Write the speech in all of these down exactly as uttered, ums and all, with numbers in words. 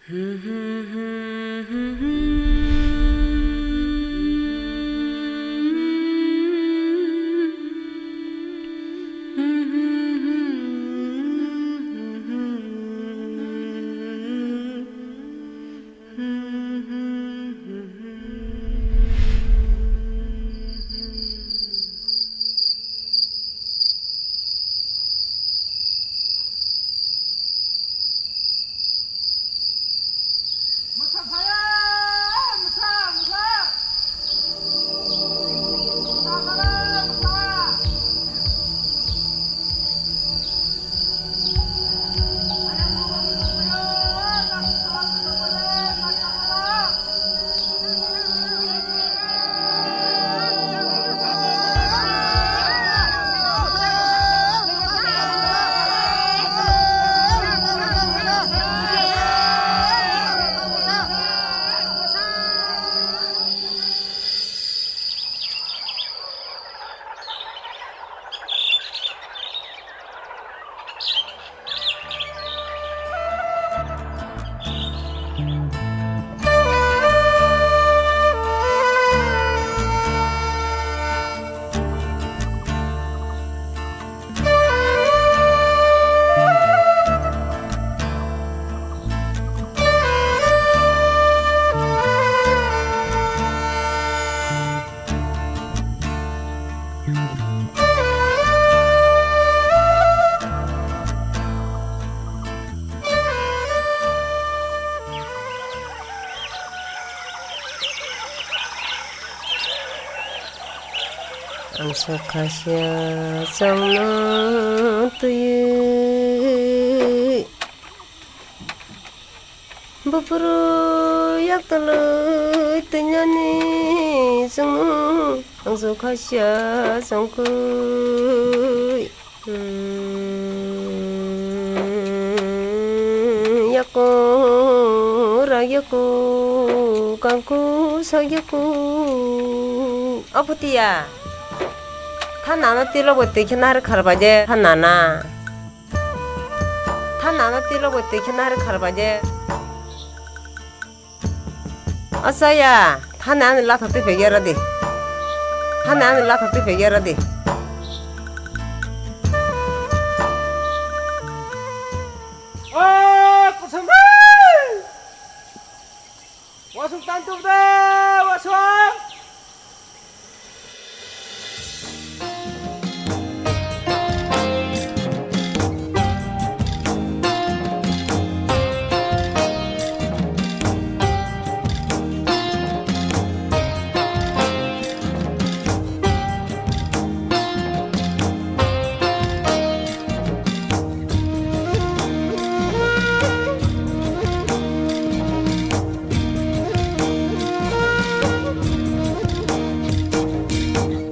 Ang sokha sia chwngno twiwi. Buphuru yaktwlwi twinani chwngno ang sokha sia chwngkui. Hmm, yako, ra yako, kangku, sa yako. O Phutia, tha nana tilo bo twi khe nari kharbai de, tha nana. Tha nana tilo bo twi khe nari kharbai de. Achaya, thani ani latha twi phegya radi. Thani ani latha twi phegya radi. O, Kuthumbai! Wasung tan tubde, wasung!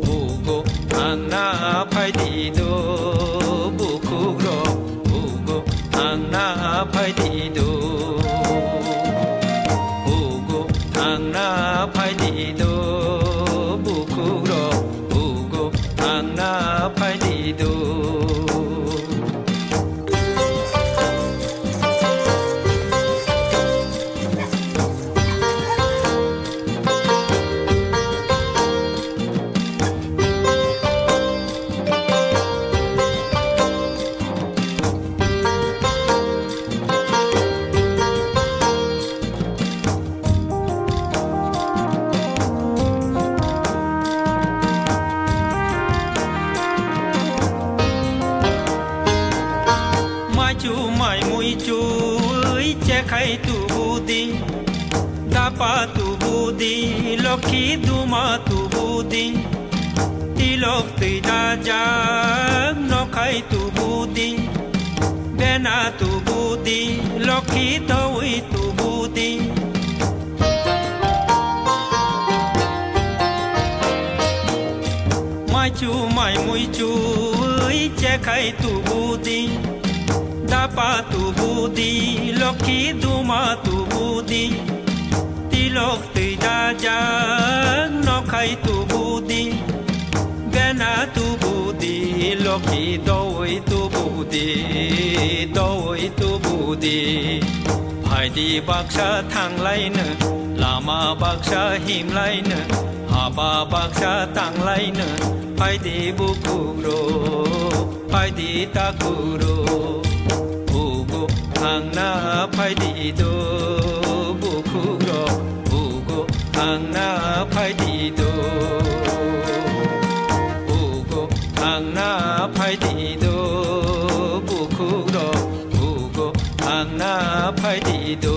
Ugo thangna phaidi do, bukhukrok. Ugo thangna phaidi do. Ugo thangna phaidi do, bukhukrok. Ugo thangna phaidi do. Maichu mai mui chui chekhai tubu di, dapa tubu di, lokhi duma tubu di, tilok twi dajak nokhai tubu di, bena tubu di, lokhi dowi tubu di. Maichu mai mui chui chekhai tubu di, dapa tubu di, lokhi duma tubu di, tilok twi dajak nokhai tubu di, bena tubu di, lokhi dowi tubu di, dowi tubu di. Phai Phaidi baksa thanglaino, lama baksa himlaino, haba baksa tanglaino, phaidi bukhukrok, phaidi takhurok. Ugo thangna phaidi do, bukhukrok, ugo thangna phaidi do. Ugo thangna phaidi do, bukhukrok, ugo thangna phaidi do.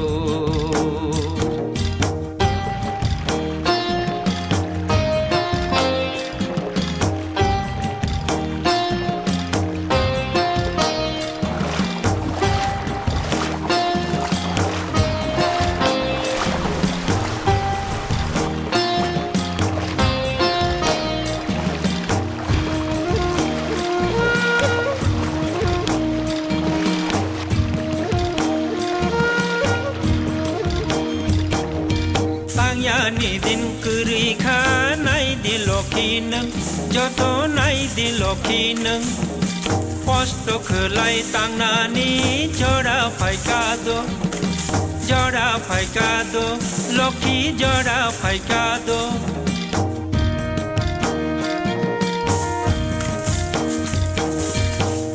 Tangya ni din kwrwi kha, nai di lokhi nwng, joto nai di lokhi nwng. Kosto khwlai tangnani jora phaikha do, jora phaikha do, lokhi jora phaikha do.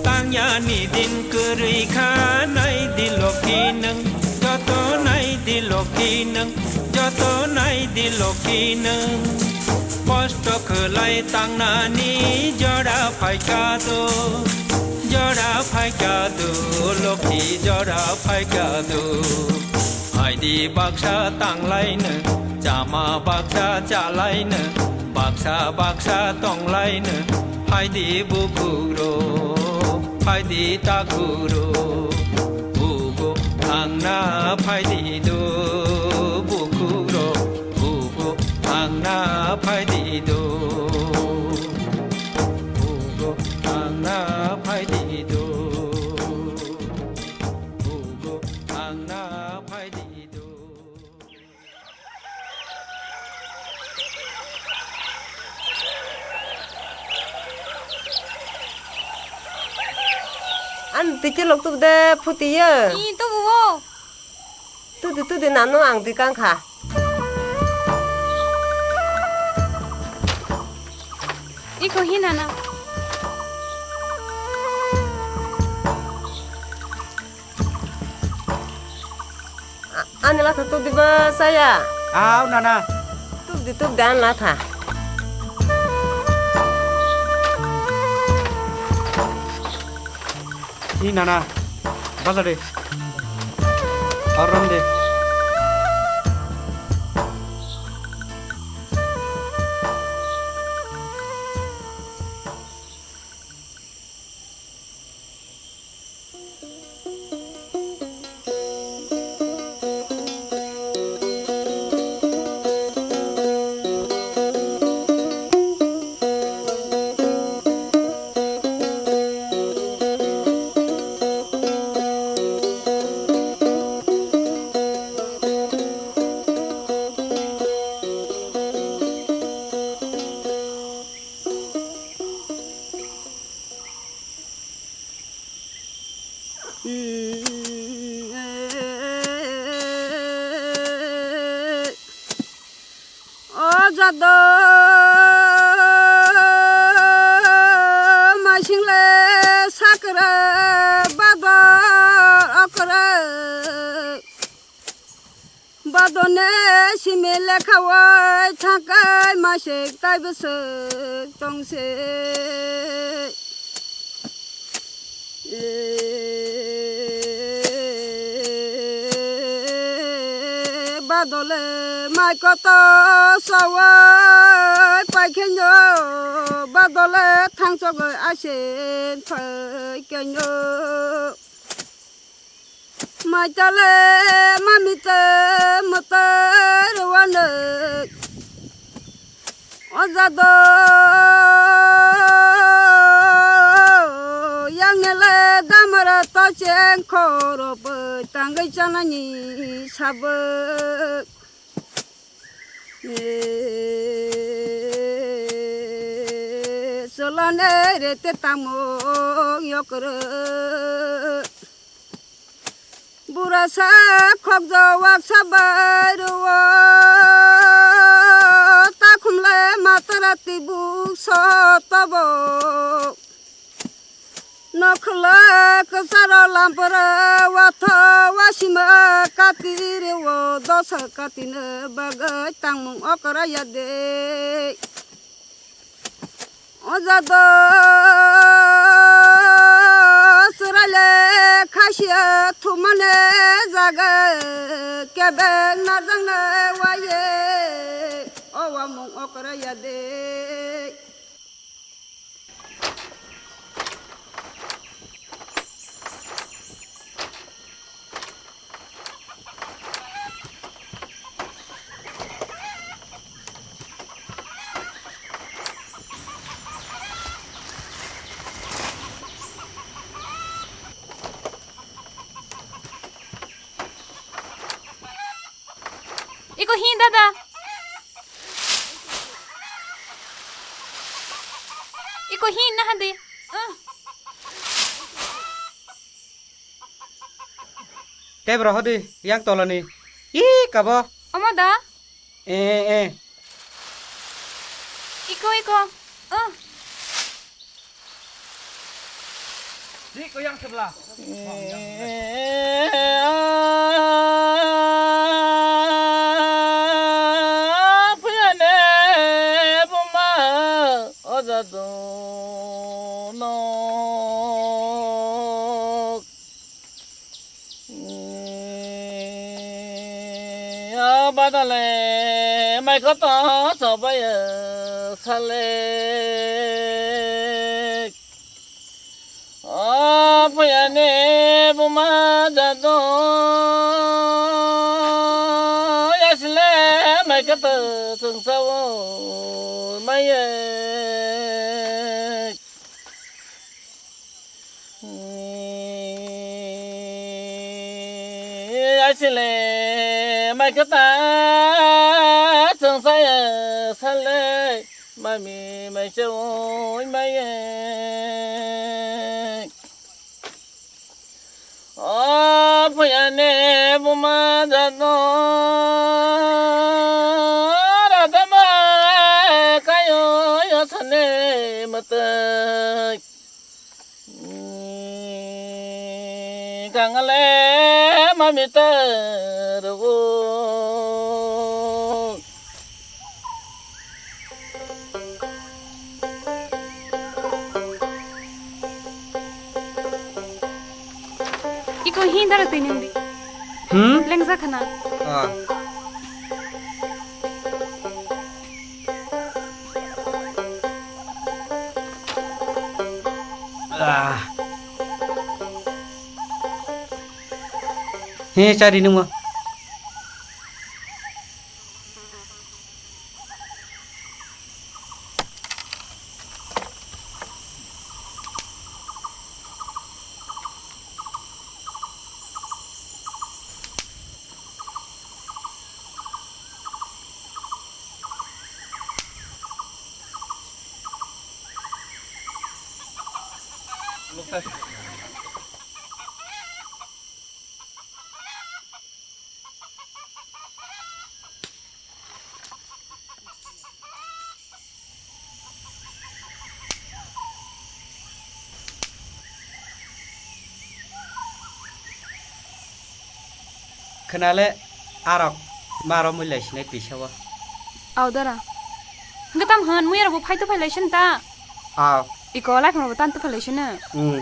Tangya ni din kwrwi kha, nai di lokhi nwng, joto nai di lokhi nwng, joto nai di lokhi nwng. Kosto khwlai tangnani jora phaikha do, jora phaikha do, lokhi jora phaikha do. Phaidi baksa tanglaino, chama baksa chalaino, baksa baksa tonglaino, phaidi bukhukrok, phaidi takhurok. Ugo thangna phaidi do, bukhukrok, ugo thangna phaidi do. Ugo thangna phaidi do. Ugo thangna phaidi do. Ani twi kelok tubde phuti ye. Ih, tubu o. Tudi tudi nano ang twi kang kha. Iko hinana. A-, ani latha tubdi ba saya. Aw, nana. Tubdi, tubdi ani latha. I nana, baja de. Aram de. O jado maising le sakra bador okra. Badone simi lekha oi thangkai masik tai bwswk tong se. Badole mai koto sawai paikhenyo, badole thangchogoi asin phaikhenyo. Maitale mamite mwtai rwani. O jado yangnele damara tocheng khoro bai tangwi chanani sabuk. Cholane rete tamo yokro. Burasa khokjak waksa bai rwo, takhumle matara tibuk so tobo. Nokhla kwcharo lampara watho wasima kati rwo, dosa katino bagwi tangmung okra ya de. O jado chwraile khasiya thumane jaga kebeng narjakna waye, o wamung okra ya de. Iko hin dada. Iko hin na hadi. Ah. Tei bro hodi yang tolani. Ih, kabo. Omo da? Eh, eh. Iko, iko. Ah. Di ko yang sebelah. Puyane buma oja dunok. Ya badale mai koto sobai sale. O puyane buma jado yasle mai kata sungsao maye. Yasle mai kata sungsaya sale. Mami mai se oi mai e. O puyane buma jado radama kayo yasane matai. Gangale mami tarugo. Iko hin dara twi nindi. Hmm? Lengja khana. Ah. Ah. He, chari nungma. Khwnale arok maro muilai sinai twisao. Aw dara. Hwnkhe tam hwn muiya rokbo phai to phai lai sin ta. Aw. Iko lai khno tan to phai lai sin. Hmm.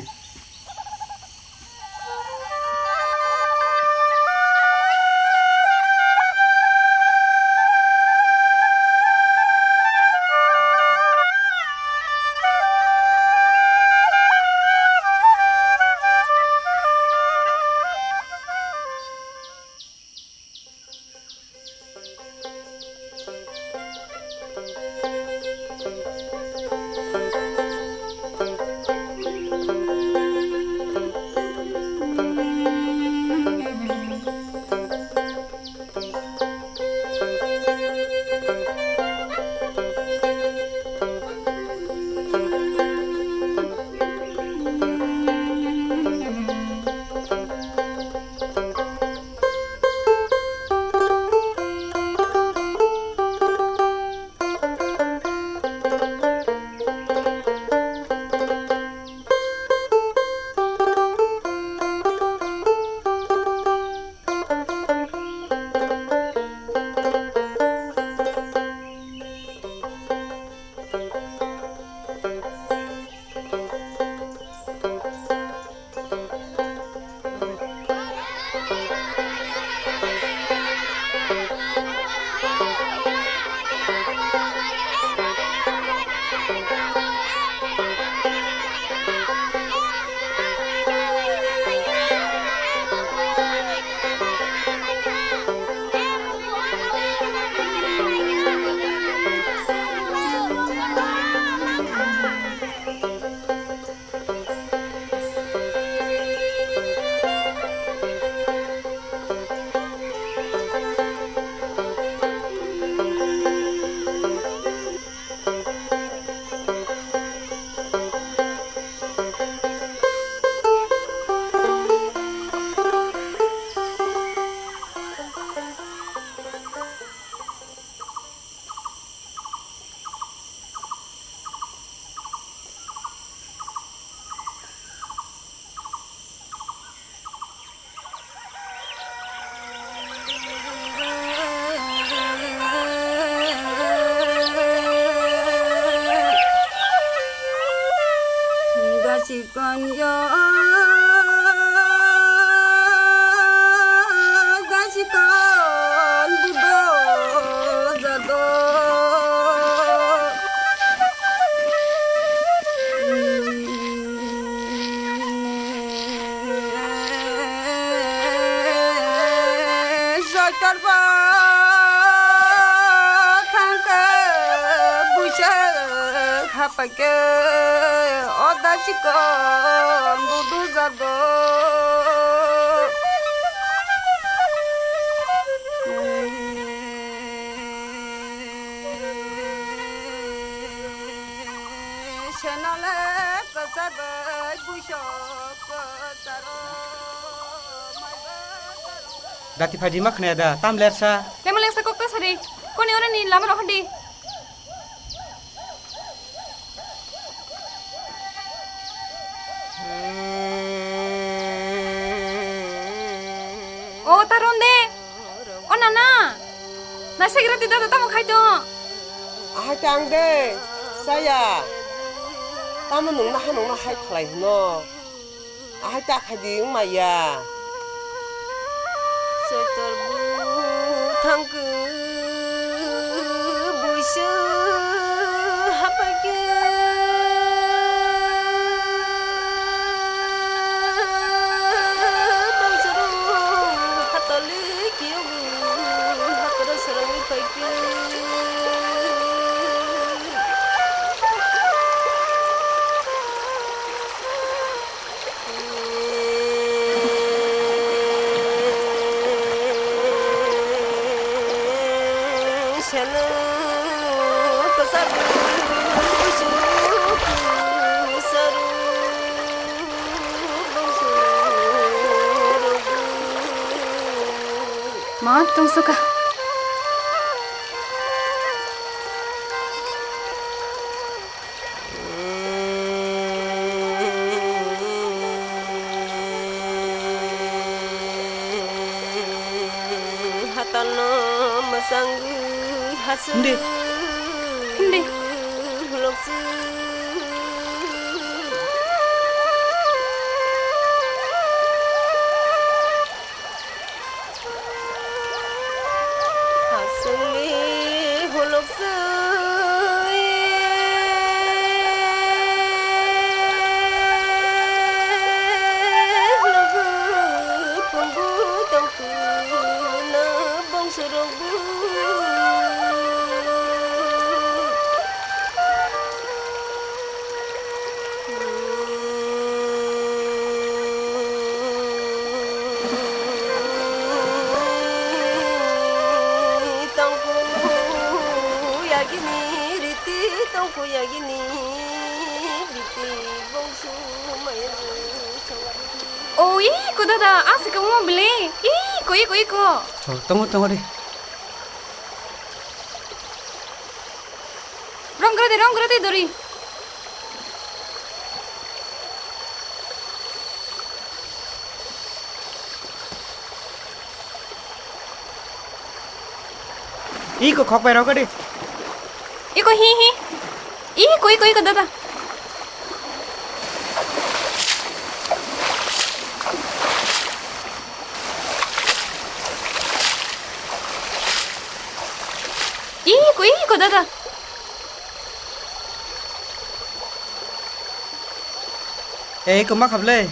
Sikon yo, ga sikon budo jado. Jotor bo thangkhe buisa. Hapaikhe o da sikon budu jado. Senale kwchagwi buisok kwcharo maiba. Dati phaidi ma khwnaya da, tam lersa. Temo lersa kok ta sari. Koni ore ni lama rohon di. O taron de. O nana. Nai segira ti dada tamo khai to. Ahai tang de. Saya. Tamo nung naha nung nahai khlai hino. Ahai ta khaidi wng maya. Soitor bu thangkhe buisa hapaikhe. Bangsaru hatali kiyogu hatara sarangwi phaikhe. Ma tongsoka. Hatalno mwsangwi hasu. Hindi. Hindi. Huloksu. Hasungni holoksoi logo pungbu tongkuna bongsorokbo. Tongkhu yagini riti, tongkhu yagini biti, bongsu maya songari. O, iko dada, asika mo bile. Iko, iko, iko. Oh, tongo, tongo de. Rom gra de, rom gra de, dori. Iko khok bai rok di. Iko hi hi. Iko, iko, iko, dada. Iko, iko, dada. Ei, iko ma khablai?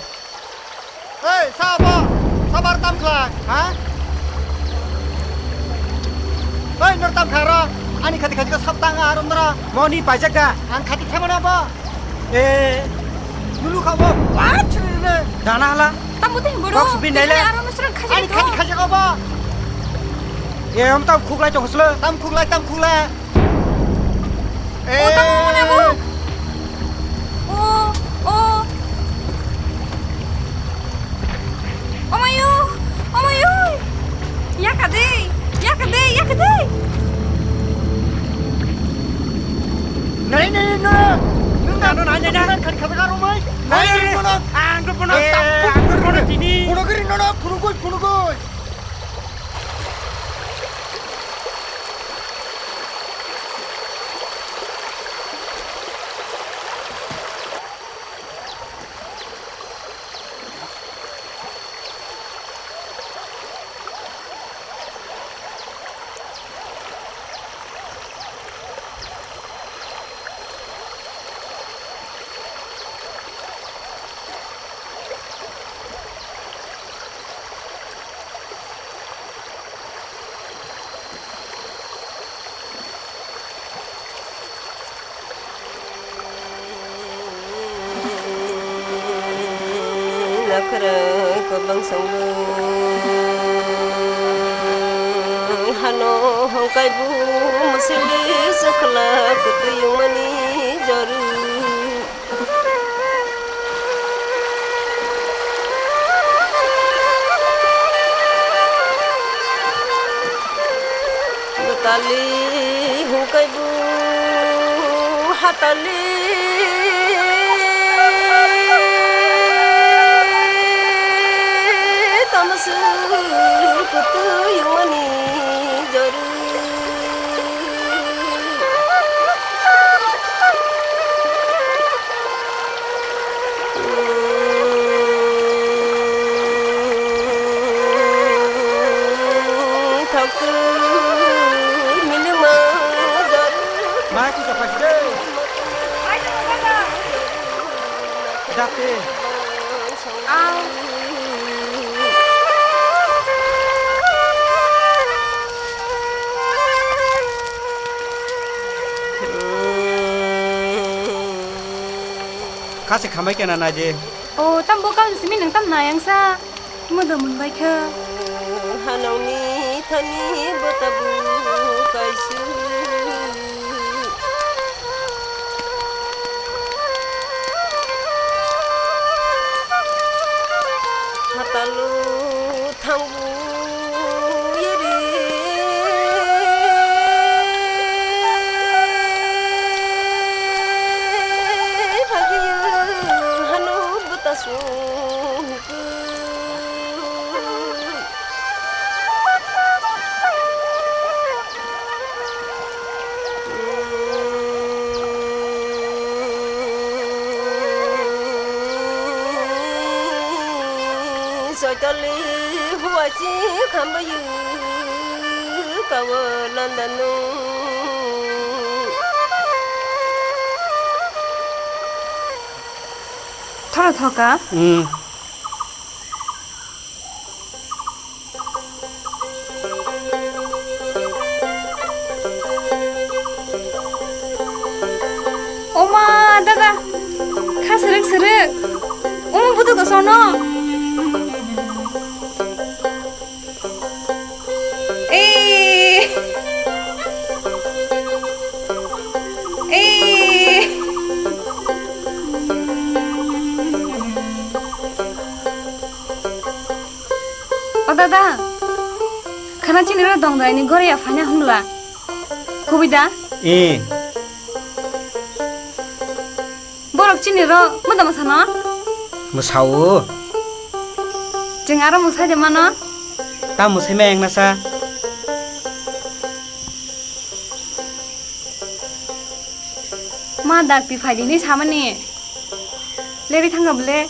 Ei, sabo, sabar tam khlai, ha? Ei, nor tam khlai ro, ani khati khati ko sab tang aro nora. Moni paijak da? Ang khati themana bo. Eh. Nulu khabo, ba chirine. Dana hala. Tamo tei boro. Box bin naile. Aro nusran khaji. Ani khati khaji ko bo. Eh, om tam khuklai tong sle. Tam khuklai, tam khuklai. O, tamo mone bo. O, o. Omayo, omayo. Yakade, yakade, yakade. Nai, nai, nai, nai. Nung nano nai, nai, nai. Khari khasa karo mai. Nai, nai, nai. Ang to pono, eh, ang to pono tini. Pono giri nono, phunugoi, phunugoi. Kwbang songwi hano hongkai bu musili chwkhwla kwtwi wngmani jorwi. Bwtali hongkai bu hatali tamswk kwtwi wngmani jorwi. Mai kucha phaisi de. Date. Ang. Khasi khambai kena naidi. O, tam bo kaun simi nang tam nayang sa. Modo munbai kha. Hanangni thani bo tabu kaisu. Hatalu thangbu yeri. Phagiyo hanu butasu. Chotoli huachi khambayu kawa landanu. Thora thoka? Hmm. Oma, dada, kha srwk srwk. Oma, budu dosono. Ei. Ei. O dada, khana chini ro dongdai ni goriya phanya hwnbla. Kubui da? Eh. Borok chini ro moda masano? Mwsao. Chwng aro mwsai de mano? Ta mwsai ma eng nasa. Ma dakti phaidi ni samani. Leri thanga bole.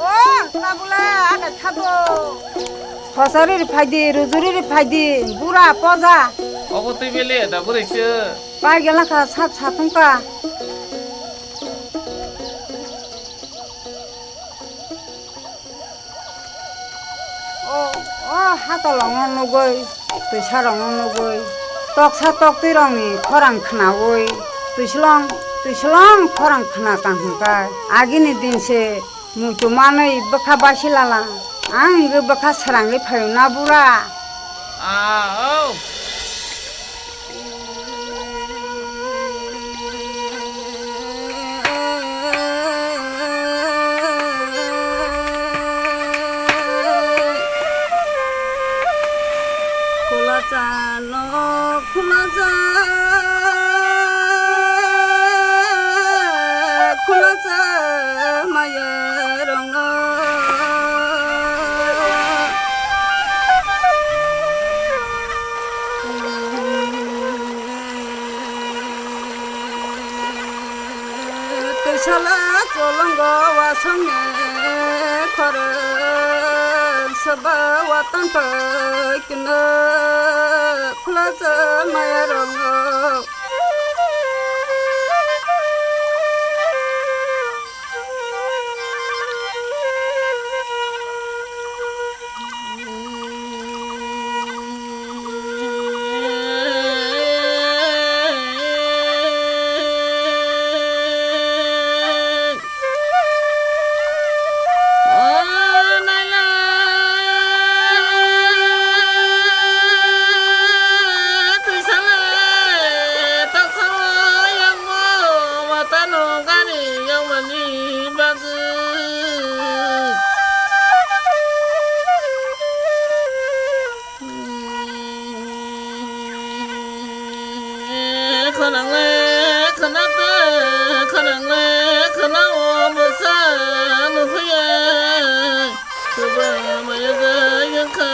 O, tabule, ane thabo. Hosari ri phaidi, rujuri ri phaidi, bura poja. Obo twi bele da bwrwi se. Pai gela kha sap satung ka. O, o hatolongno nugwi, twisarokno nugwi, toksa toktwirokni khorang khnaui, twislong, twislong khorang khna tang hwnkha. Agini din se muitu manwi bwkha basilala, ang wngwi bwkha srangwi phaio na bura. Ah, oh. Khulacha no khulacha, khulacha maya rong no. Twisala cholongo wasongni khorang, soba watan pai kino khulacha maya rong no. Khwnangle khwna twi, khwnangle khwna o bwsa nukhuya, kwbangma yaga yakha.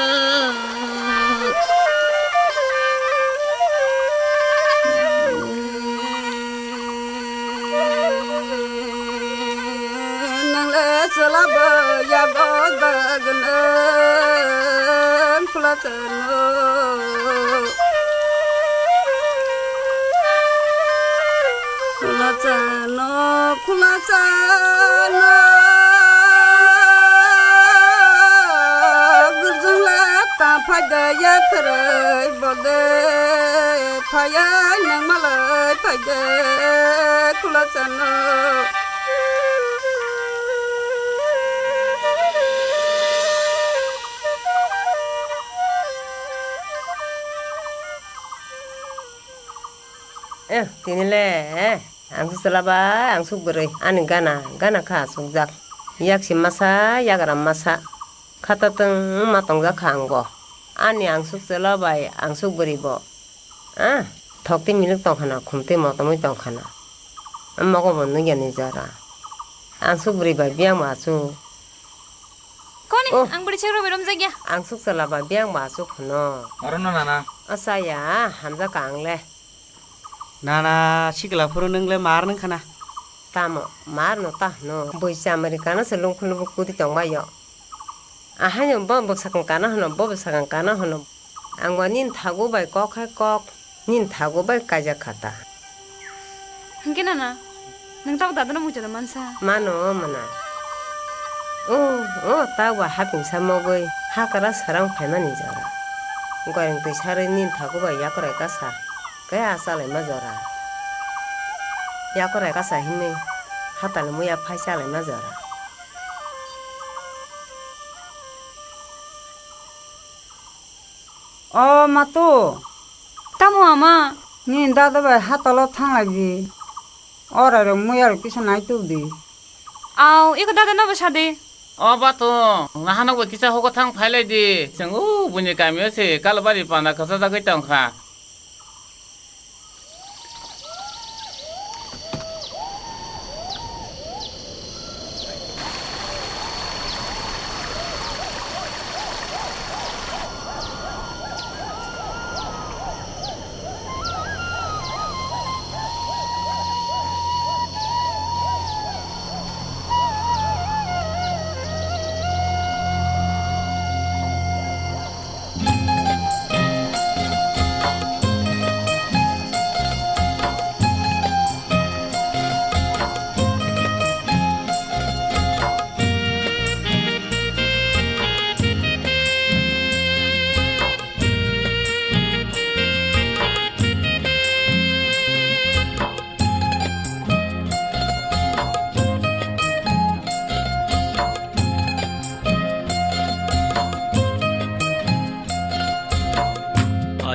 Nangle chwla bo yago dagno khwla chano. Khwla chano, khwla chano. Gurjwng la ta phaida ya khwrwi bode. Phaya nang malai phaide khulachano. Eh, tini le, eh, angsuk chwla bai, angsuk bwrwi, ani gana, gana kha achukjak. Yaksi masa, yagra masa. Khatatwng wngma tongjak kha ang bo. Ani angsuk chwla bai angsuk bwrwi bo. Ah, thok twi milik tong khana, khum twi motomwi tong khana. Mogo bo nukya ni jora. Angsuk bwrwi bai biyang bo achuk. Koni, oh, ang bwrwi sek rwbai romjakya. Angsuk chwla bai biyang bo achuk hwno. Oro no nana. Asa ya, hamjak ang le. Nana sikla phuru nwng le mar nwng khana. Tamo mar no ta hwno. Bui chamari kana se lungkhung lubuk kudi tongbaio. Ahaino bo bwsakang kana hwno, bo bwsakang kana hwno. Ang bo nini thago bai kok hai kok, nini thago bai kaijak kha ta. Hwnkhe nana, nwng tabuk dadano muchungno mansa? Mano, mana. O, o, tabuk hapingsa mogwi hakra sarang phaimani jora. Goireng twi sarwi nini thago bai yakorai kasa. Khe a chalaima jora. Yakorai kasa hinwi hatalo muya phai chalaima jora. O Matu. Tamo ama? Nini dada bai hatalo thanglai di. Ora rok muya rok kisa nai tuk di. Au, iko dada no bo sa di. O Batu, nahano bo kisa hogo thang phailai di. Chwng o buini kamio se Kalbari panda khachajagwi tongkha.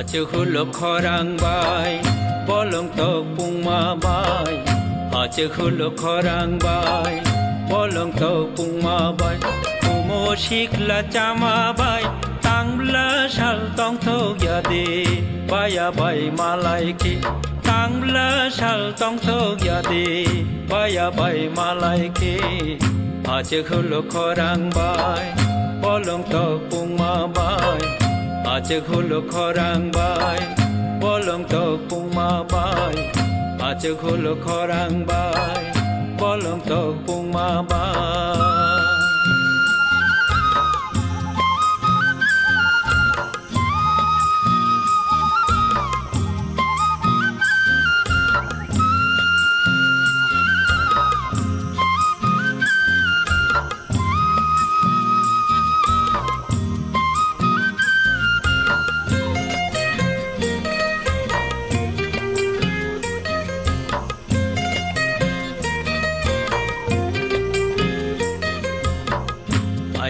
Achuk hulo khorang bai, bolong tok pungma bai. Achuk hulo khorang bai, bolong tok pungma bai. Kumo sikla chama bai, tangbla sal tongthok yadi, baya bai malai ki. Tangbla sal tongthok yadi, baya bai malai ki. Achuk hulo khorang bai, bolong tok pungma bai. Achuk hulo khorang bai, bolong tok pungma bai. Achuk hulo khorang bai, bolong tok pungma bai.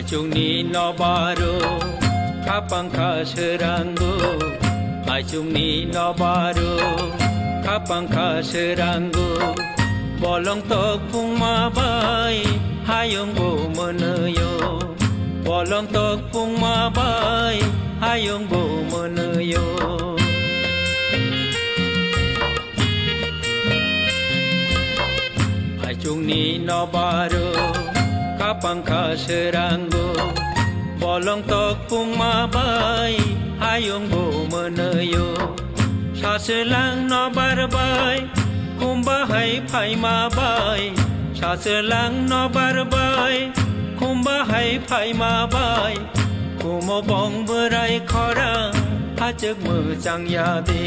Aichukni nobaro khapang kha swrango. Aichukni nobaro khapang kha swrango. Bolong tok pungma bai hayung bo mwnwiyo. Bolong tok pungma bai hayung bo mwnwiyo. Aichukni nobaro khapang kha swrango. Bolong tok pungma bai hayung bo mwnwiyo. Sachwlang nobar bai khumba hai phaima bai. Sachwlang nobar bai khumba hai phaima bai. Kumo bong bwrai khorang hachwk mwchang ya de.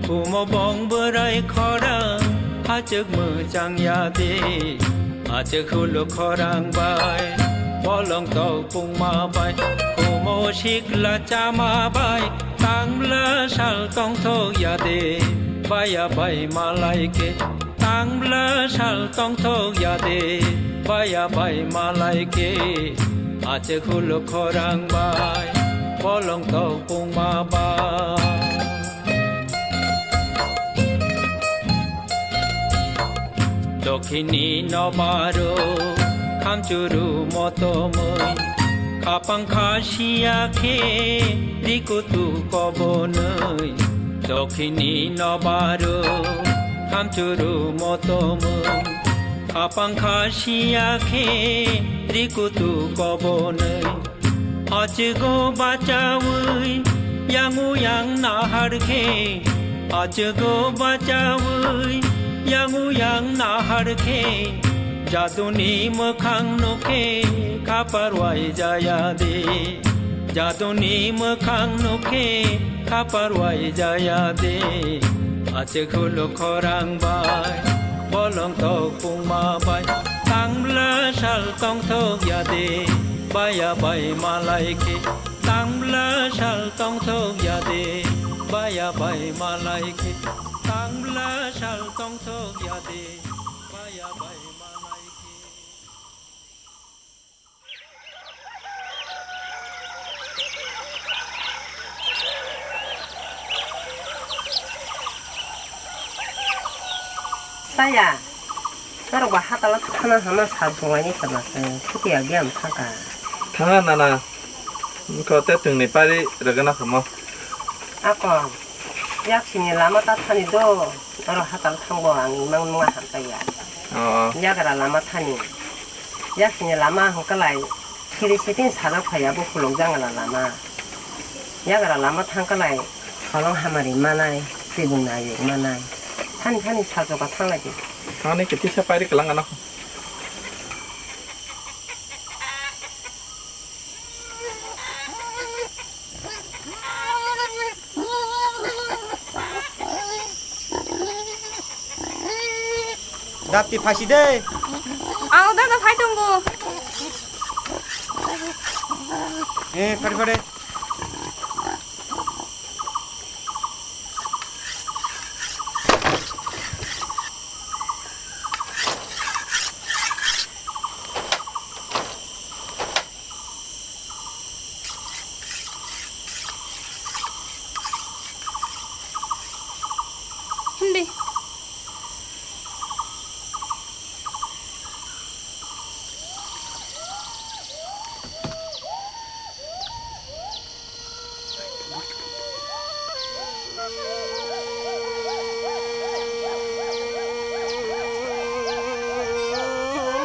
Kumo bong bwrai khorang hachwk mwchang ya de. Achwk hulo khorang bai, bolong tok pungma bai. Kumo sikla chama bai, Tangla sal tongthok ya de, baya bai malai khe. Tangla sal tongthok ya de, baya bai malai khe. Ache khuluk khorang bai, bolong tok pungma bai. Dokhini nobaro khamchuru motomoi, khapang khasiya khe rikutu kobonoi. Dokhini nobaro khamchuru motomoi, khapang khasiya khe rikutu kobonoi. Achugo bachawi yangu yang nahar khe, achugo bachawi yangu yang nahar khe, jaduni mwkhang nukhe khapar wai jaya de, jaduni mwkhang nukhe khapar wai jaya de. Ache khuluk khorang bai, bolong tok pungma bai, tangla sal tongthok ya de, baya bai malai khe. Tangla sal tongthok ya de, baya bai malai khe. Tangla sal tongthok ya de, baya bai malai khe. Saya, norok ba hatalo thana hama sal songlaini sama se, khutiya biyam thangka. Thanga nana, bwkha te twngni pari rwgwna kamo. Ako, yaksini lama ta thani do, oro hatal thangbo ang imang nunga hamkaiya. Oh, oh. Yagra lama thani. Yaksini lama hwnkhalai, siri sitin salo phaiya bo khulok jangala lama. Yagra lama thangkhalai, holong hamari manai, tibung nayuk manai. Thani thani salchoka thanglai di. Thani ke tisa pairi kelang ano. Dapti phaisi de. Ang dada phai tongo. Eh, phari phari. Hindi.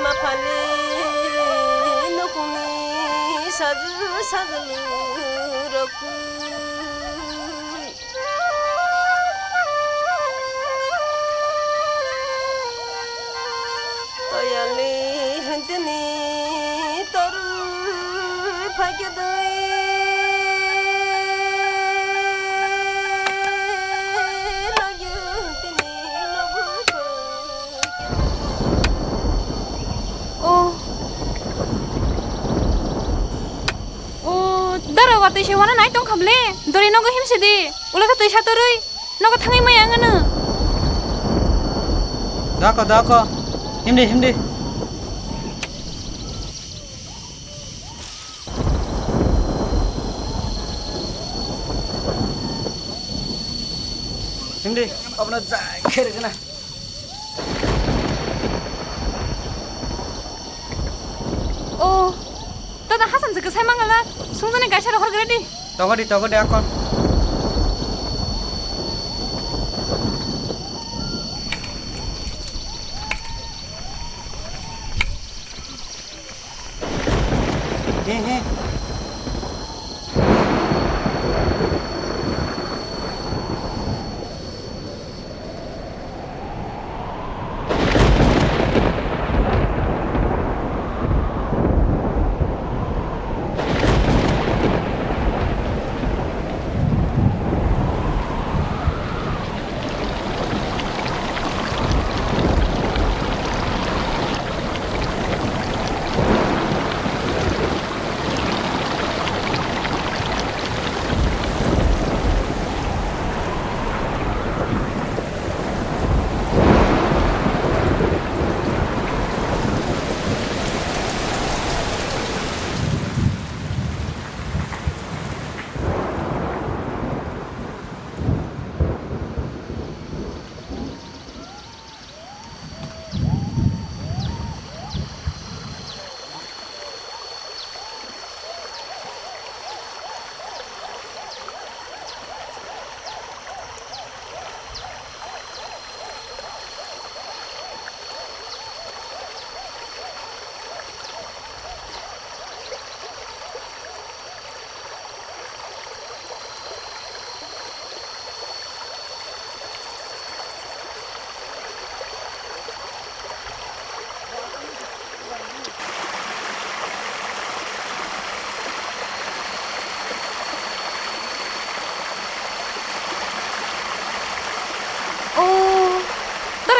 Mapali nukungni saju sagulu rokui. Toyani hintini toru phaikhe doi. Lagyu hintini lobu koi. Oh. O, dara watwi se wana nai tong khable. Dori nogo himse di. Ulo kha twisa torwi. Nogo thangwi maya ang ano. Dako, dako. Himdi, himdi. Himdi, abna jai khere gana. O, dada, Hasan se kwsai mangala, sungjani kaisa rohor gre di. Togo di, togo di, akon. He, he.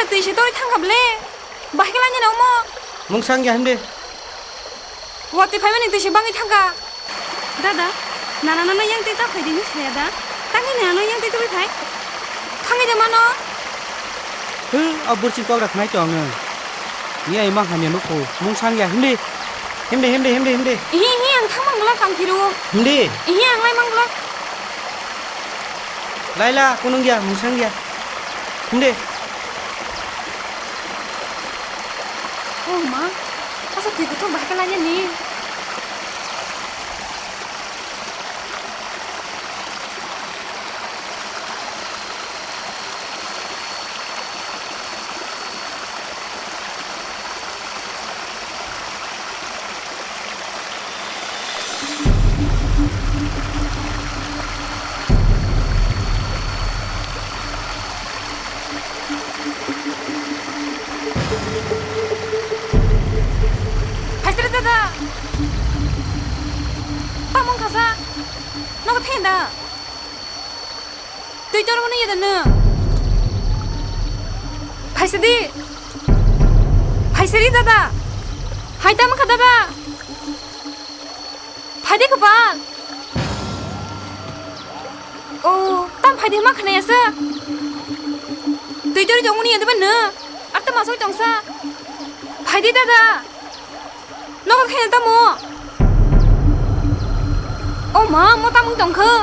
Twi se tori thangkha ble. Bahai khe lainani omo. Mungsang ya himde. Watwi phaimani twi se bangwi thangkha. Dada, nana nono yang twi ta phai di hinwi saya da? Tangwi nana nono yang twi twi phai? Thangwi de mano. Hw, a burching kok da khnai tong ang. Ni ai mang hamya nukho. Mungsang ya himde. Himde, himde, himde, himde. Ihi, ihi, ang thang mang glak, ang phiru. Himde. Ihi, ang lai mang glak. Laila, kunung ya, mungsang ya. Himde. Oh, ma. Asa twi kuthum bahai khe lainani. Phaisari dada. Tamo wngkha sa? Nogo thenda. Twi tormani ya da nw? Phaisa di. Phaisa di dada. Hai tamo kha dada. Phai di kwpal. O, tam phai di ma khna ya sa. Twi tori tongmani ya da ba nw? Ar ta masoi tong sa. Phai di dada. Nogo khe tamo. O ma, mo tamo tong kha.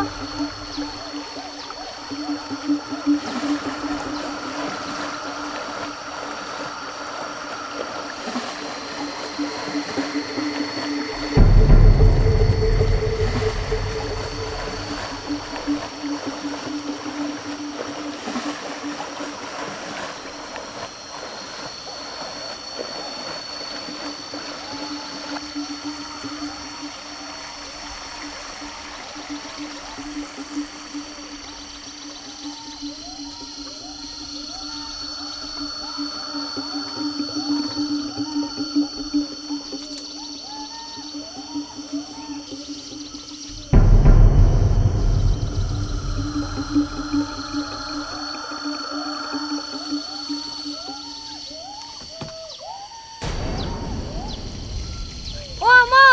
O ama!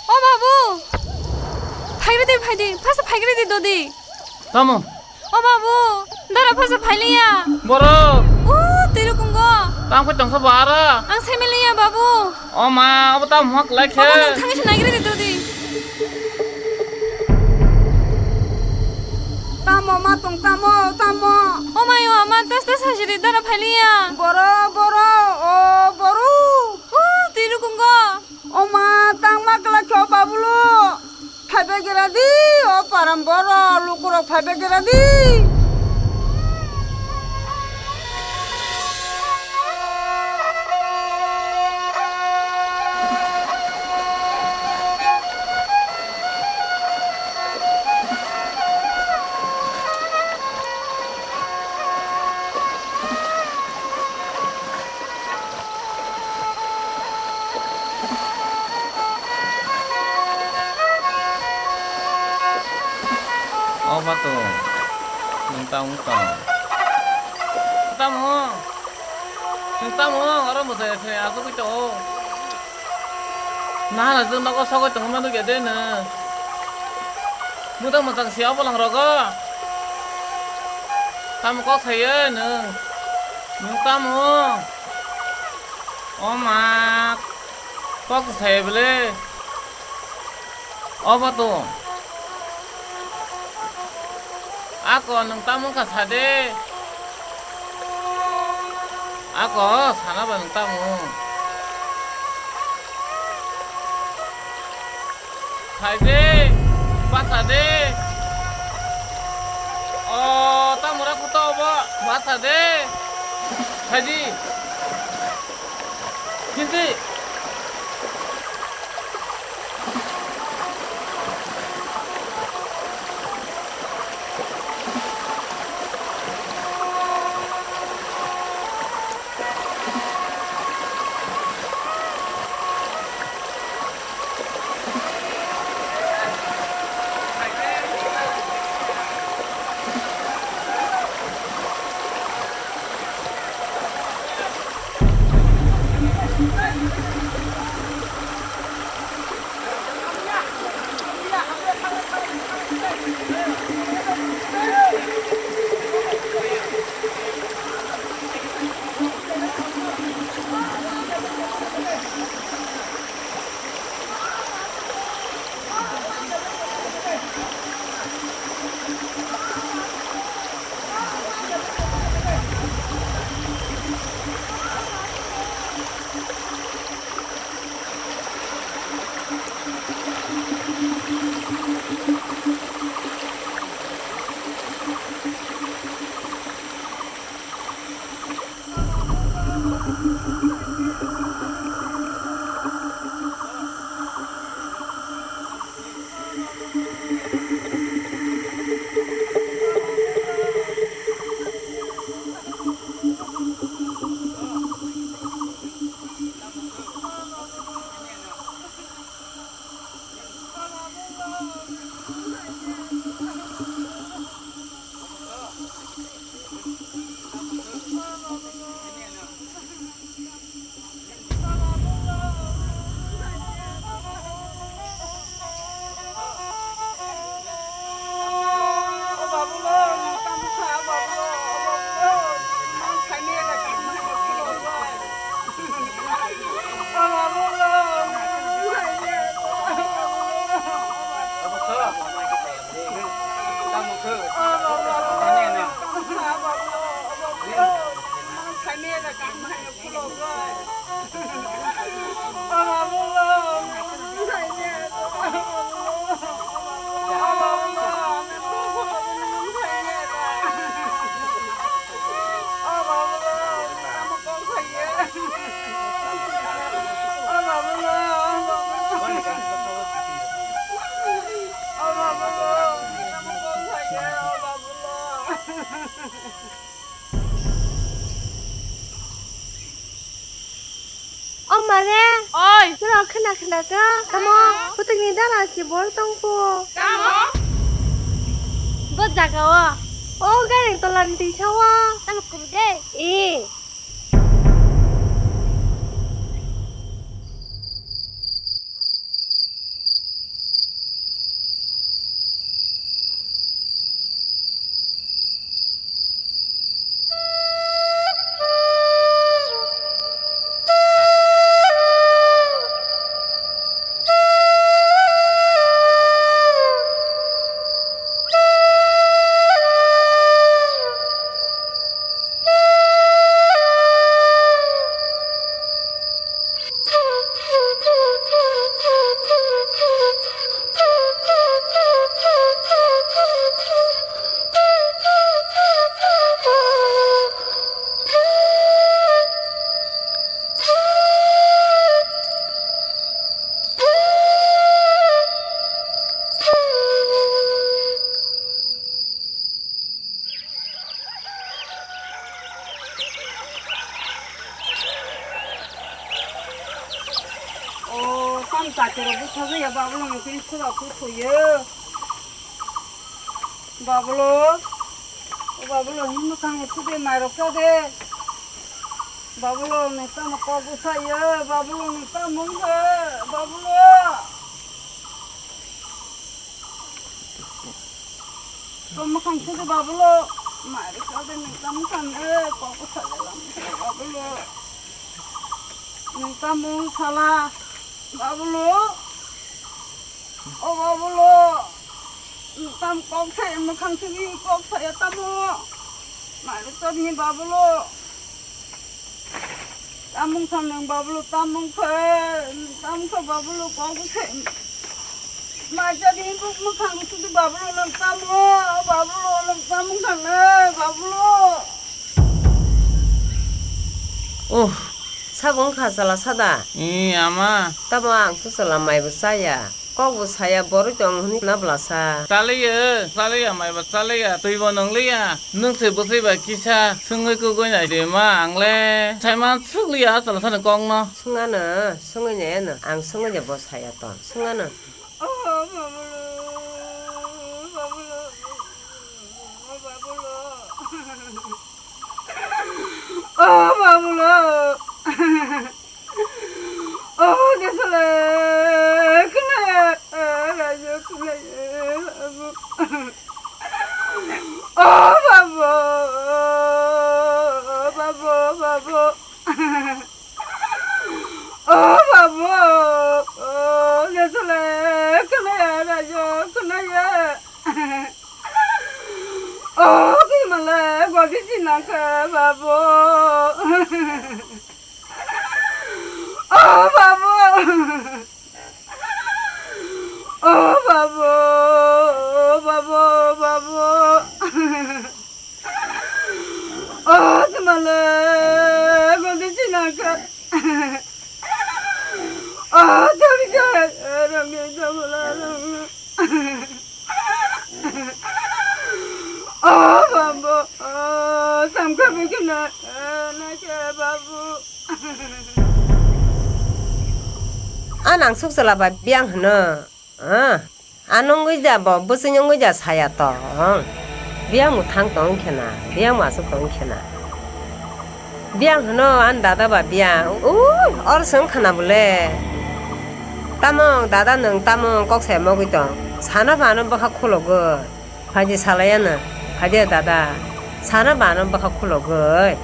O babu! Phaigri di, phaidi, phasa phaigri di dodi. Tamo? O babu, dara phasa phailiya. Borok. O, twiru kungo. Tang phai tongsa bara. Ang semiliya babu. O ma, abo tamo hak lai khe. Babu, nang thangwi se naigri di dodi. Tamo ma tong tamo, tamo. O mayo, ama tas tas hajiri dara phailiya. Boro, boro, o boru. O, twiru kungo. O ma, tangma kwlai khe o babulo. Phaibai gira di, o param boro, lukurok phaibai gira di. O Matung, nwng tamo wng tong? Tamo? Nwng tamo? Oro mwsai se asugwi tongo. Nahana jwk nogo sogwi tongma nukya de nwng? Buda mwchang si o bwlang rogo. Tamo kok sayo nwng? Nwng tamo? O ma, kok sayo bwle? O Matung. Ako nwng tamo wngkha sa de. Ako sana ba nwng tamo. Phai de, bacha de. O, tamo ra kuto obo, bacha de. Phai di. Kinti. Are? Oi. Norok khna khna kha. Tamo? Tamo? Kutung ni dala si bor tong po. Tamo? Bo jaga o. O gareng tola ni tisa o. Tamo kum de. E. O, tam chakiro bwsajaya, Babulongni twi sura kuthoyo. Babulo, o Babulo, himno kang sudi mairok sa de. Babulo, nokta mo kok bwsaya, Babulo, nokta mungsa, Babulo. Tamo kang sudi Babulo, mairok sa de, nokta mungsa, kok bwsaya, Babulo. Nokta mung sala, Babulo. O Babulo, tam kok sai, mwkhang simi kok saya tamo. Mari tobni Babulo. Tamung samnang Babulo, tamung khe, tamung khe Babulo kok sai. Maja ni buk mwkhang sudi Babulo nang tamo, Babulo nang tamung samnang Babulo. Oh, sabo wngkha chwla sada? Ee, ama. Tamo ang chwla maibo chaya. Kokbo saya borwi tong hwnwi na bwlasa. Chaliya, chaliya, maibo chaliya, twibo nwngliya. Nwng se bwsai bai kisa swngwi kugui nai de ma ang le. Saima swkliya chwla sani kokno. Swngano, swngwi nai ano. Ang swngwi de bo saya tong. Swngano. Oh, Babulo, Babulo, Babulo. Oh, Babulo. Oh, Desole, khwnaya, rajo khwnaya, babu. Oh, babu, babu, babu. Oh, babu, oh, Desole, khwnaya, rajo khwnaya. Oh, kimale godi sinakha, babu. Oh, babu. Oh, babu, babu, babu. Oh, kimale godi sinakha. Oh, tabija, rami tabula, rami. Oh, babu, oh, samkha bikina, nake babu. Anang suk sala ba biang hano. Ah, ano wngwi da bo bwswng wngwi da saya tong. Biang mwthang tong khena, biang masuk tong khena. Biang hwno ani dada ba biang. Ui, or swng khana bole. Tamung dada nwng tamung kok sai mogwi tong. Sana ba ano bwkha khulogwi. Phaidi salai ano. Phaidi dada. Sana ba ano bwkha khulogwi.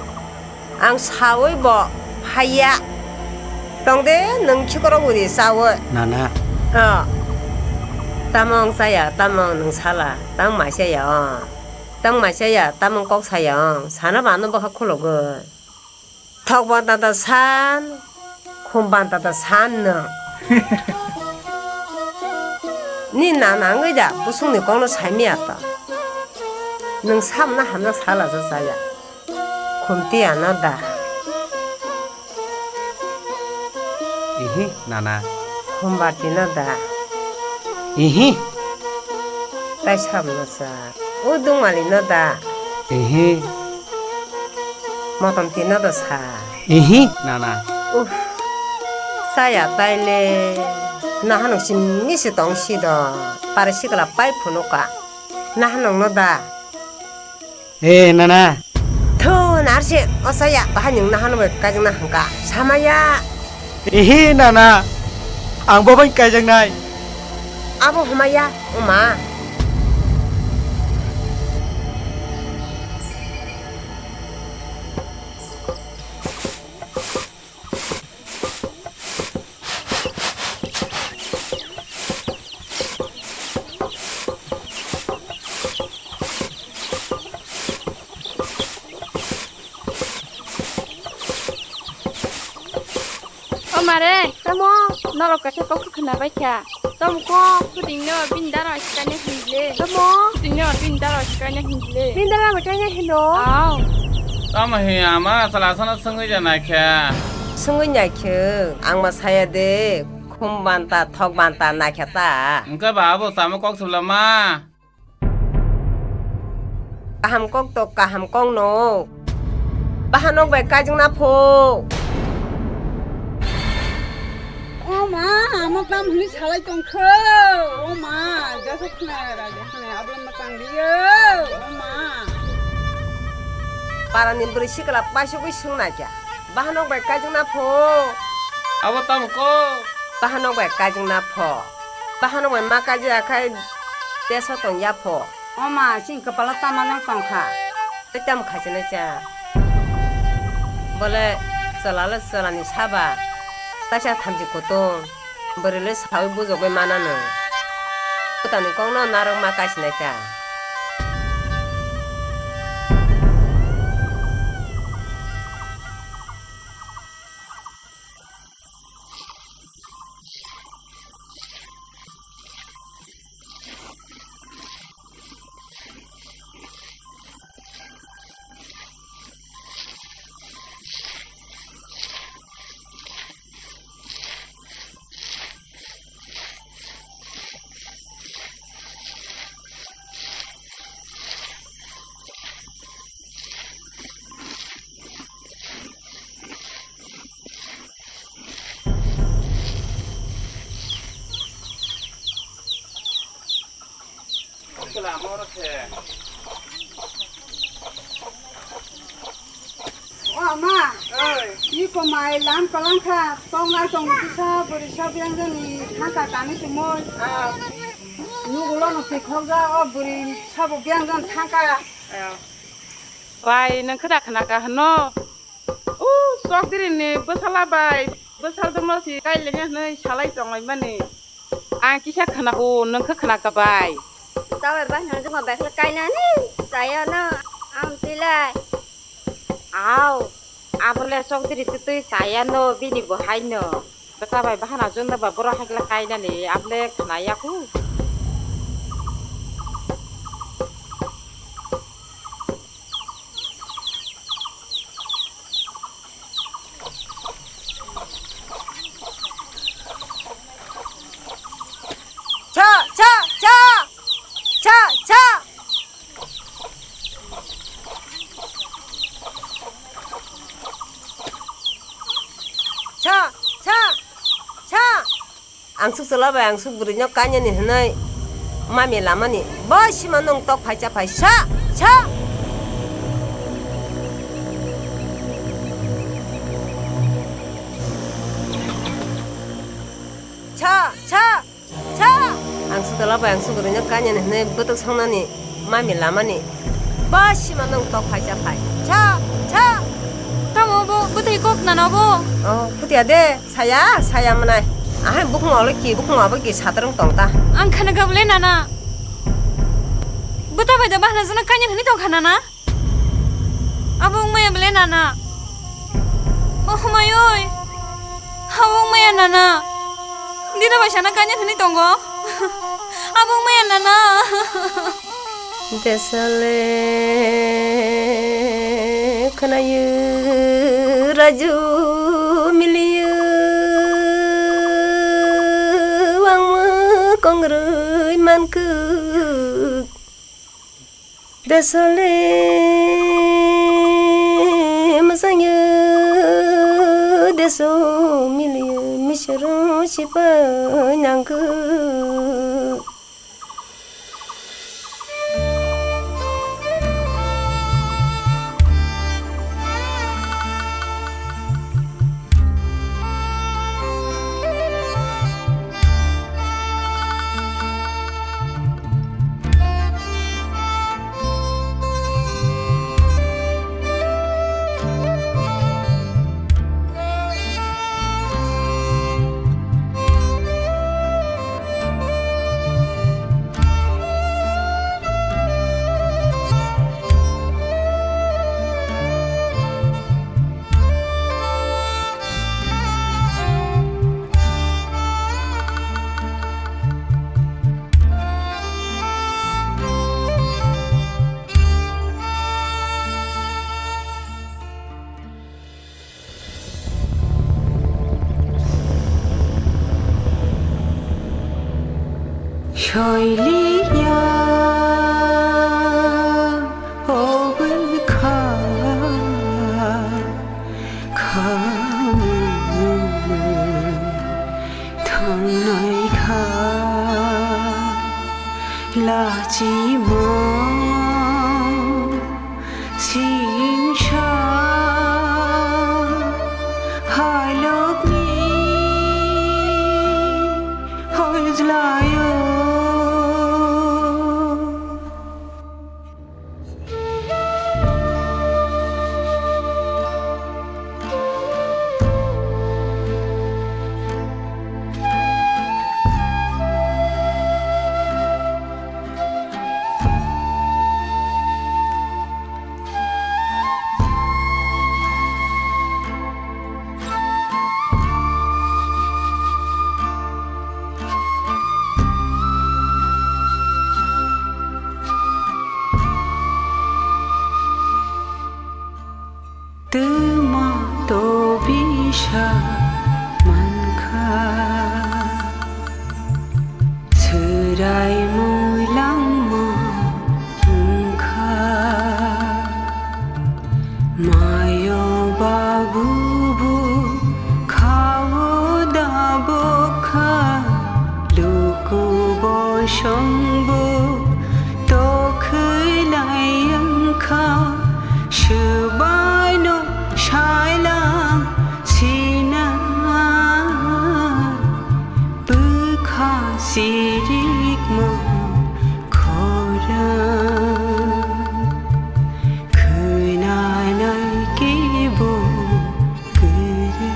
Ang sawi bo phaiya. Tong de nwng khikorok uri sawi. Nana. Oh. Tamung chaya, tamung nwng sala. Tang maisa ya ong. Tang maisa ya, tamung kok saya ong. Sana ba ano bwkha khulogwi. Thok banta ta san, khum banta ta san nwng. Ni nana wngwi da, busungni kokno saimaya to. Nwng samna hamjak sala sa chaya. Khumti ano da. Ihi, nana. Khumbarti no da. Ihi. Tai samno sa. O dungmali no da. Ihi. Motom tino do sa. Ihi, nana. Uff. Taya taile. Nahanung simi se tong si do. Pare sikla pai phunuka. Nahanung no da. E nana. Thu narse osaya bahai ning nahanung bai kajang na hangka. Samaya. Ehe nana. Ang bo bai kajang nai. Abo humaya uma. O mare, tamo norok kaisa kok khwna bai kha. Tamo kok puding no bini dara kaina hinle. Tamo puding no bini dara kaina hinle. Bini dara kaina hino. Aw. Tamo hi ama sala sana sungwi ja naikha. Sungwi naikhe ang ma saya de khum banta thok banta naikha ta. Engka ba abo samo kok sula ma. Kaham kok to kaham kok no. Bahanok bai kajang na pho. O ma, amo kam hwnwi salai tongkho. O ma, jasa khna raja khna abla ma tang liyo. O ma. Parani bwrwi sikla paisugwi sung naikha. Bahanok bai kajang na pho. Abo tamo ko? Bahanok bai kajang na pho. Bahanok bai ma kajak khai deso tong ya pho. O ma, sini kepala tama nang tong kha. Tei tamo khaisa nai cha. Bole chwla le chwla ni saba. Taisa thamchi kutung. Bwrwi le sawi bujogwi mana no. Bwtani kok no narwk ma kaisa nai cha. O ama, oi. Iko mai lam kalang kha, tong na tong kisa, bwrwi sa biyang jani thangka tani tumoi. Ah. Nugulo no twi khokja, o bwrwi sabo biyang jan thangka. Ah. Bai, nang khwda khna ka hwno? O, chokdiri ni bwsala bai, bwsal dongno si kai lenge hwnwi salai tonglaimani. Ang kisa khwnago, nwng khe khwnaka bai. Tabai bai hwnjwkma bai khlai kainani, chaya no, ang twilai. Au, abole chokdiri twtwi chaya no, bini bo hai no. Bwsa bai bahana junda ba borok hai khlai kainani, abole khwnaya khu. Cha, cha, cha! Cha, cha! Cha, cha, cha! Angsuk chwla bai angsuk bwrwino kainani hwnwi mami lamani bo sima nwng tok phai cha phai sa, sa. Sa, sa, sa. Angsuk chwla bai angsuk bwrwino kainani hwnwi bwtwk songnani. Mami lamani. Ba sima nwng tok phai cha phai. Cha, cha. Tamo bo, bwtwi kok nana bo? Oh, phutia de, saya, saya mwnai. Ahai bukhung olo ki, bukhung abo ki satrung tong ta. Ang khana gabule nana. Bwta bai da bahna jana kanya hwnwi tong kha nana. Abo wngmaya bole nana. Oh, humayoi. Abo wngmaya nana. Dida bai sana kanya thani tongo. Abo wngmaya nana. Desole khwnayo raju miliyo wngma kongroi mankuk. Desole mwsangyo deso miliyo miso. Sipai nangkhe. Soiliya obwkha khamwi thangnai kha lachima. Singsa halokni hojlayo. Twma to bisa mankha, swrai muilangma wngkha. Mayo babu bo khao da bokha, luku bosong bo tokhwlai wngkha, swbaino sailang sina bwkha sirikma khorang khwnanai kebo kwrwi.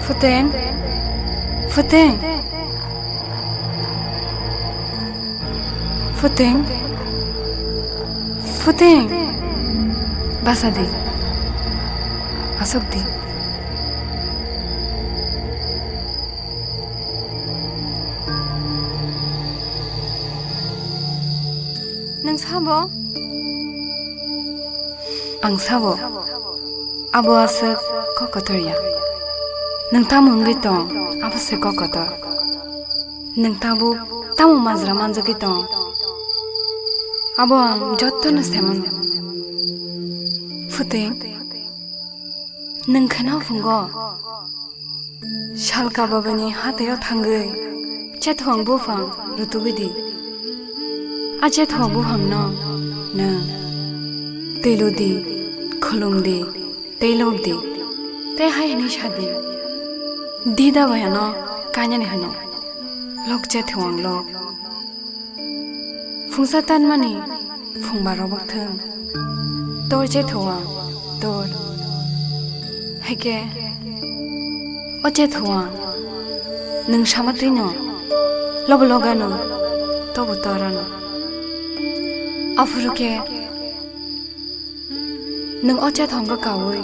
Phuting, Phuting, Phuting, Phuting, basa di, asok di. Nwng sabo? Ang sabo. Abo aswk kok kotor ya. Nwng tamo wngwi tong, abo se kok kotor. Nwng tabuk tamo majra manjagwi tong, abo ang jotono se mano. Phuting, nwng kheno phungo? Salka babani hathaio thangwi chethong buphang rutugwi di. A chethong buphangno nwng twiludi, khulumdi, tei lokdi. Tei hai hwnwi sadi, "Dida bai ano kainani hwno, lok chethong lok." Phungsa tanmani phungba robok thung. Tor chethong, tor. Haikhe o chethong nwng sama twino lobo logano tobo torano. Aphuru khe nwng o chethongo kaui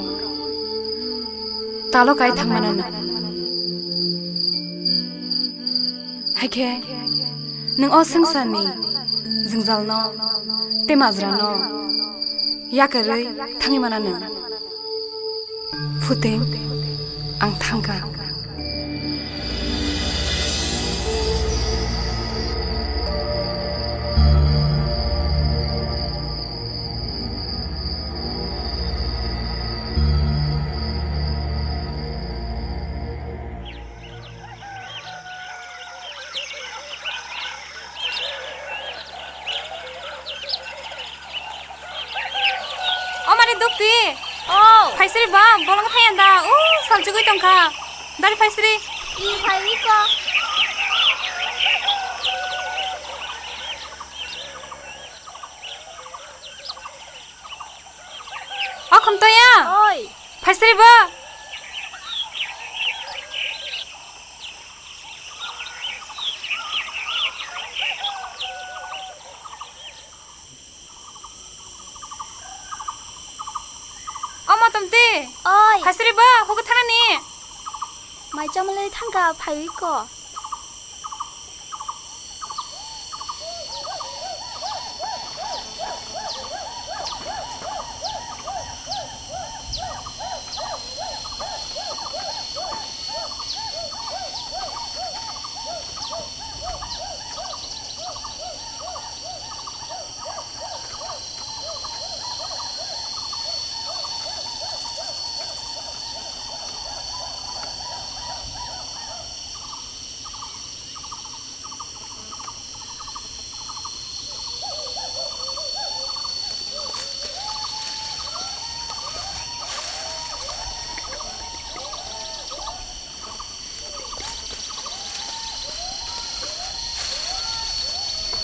talo kai thangmano nwng. Khe nwng o swngcharni jwngjalno tei majrano yakarwi thangwi mana nwng. Phuting, ang thangkha. O mari dukti. O. Phaisri ba, bolong thaya da. U, salchugwi tongkha. Dari phaisri. I phai wi ko. O Khumtoya. Oi. Phaisri ba. O Motomti. Oi. Phaisri ba, hugo thana ni. Mai chamale thangka phaiwi ko.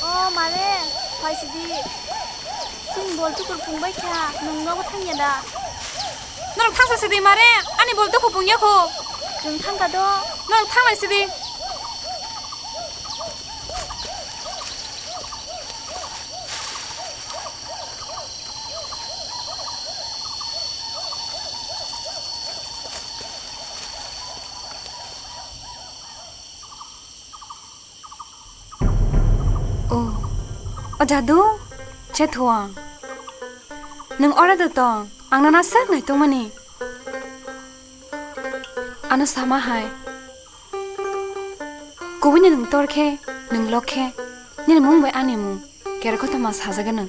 O mare, phaisidi. Chini bol tukur pungbai kha, nwng nogo thangya da? Norok thangsa sidi mare, ani bol tukur pungya kho. Chwng thangka do. Norok thanglai sidi. O, o Jadu, chethuang. Nwng ora da tong, ang nana sak nai tongmani. Ano sama hai. Kubuni nwng tor khe, nwng lok khe, nini mung bai ani mung, kera kothoma sajagano.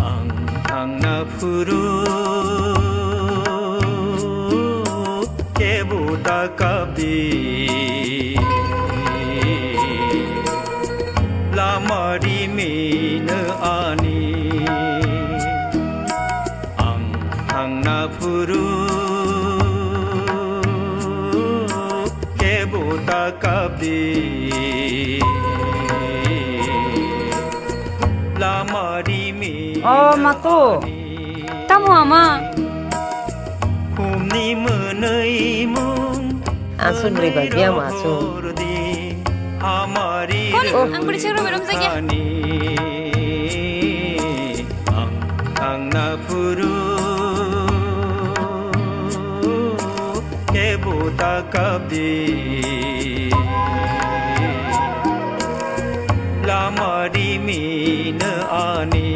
Ang thangna phuru kebo ta kapdi, lama rimino ani. Ang thangna phuru kebo ta kapdi, lama rimi. O mako. Tamo ama. Khumni mwnwi mung. Aswk bwrwi bai biyang ma aswk. Koni, ang bwrwi chwng romwi romjakya. Ang thangna phuru kebo Takabdi lama rimino ani.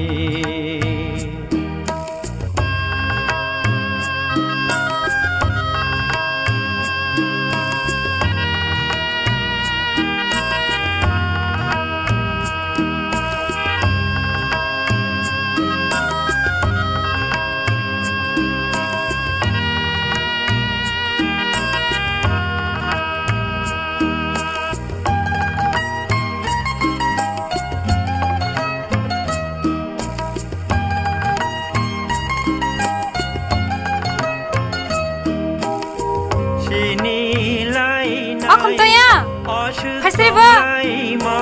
Sini lai Akhum nai toya. Osu Phaisai ba. Tonglaima,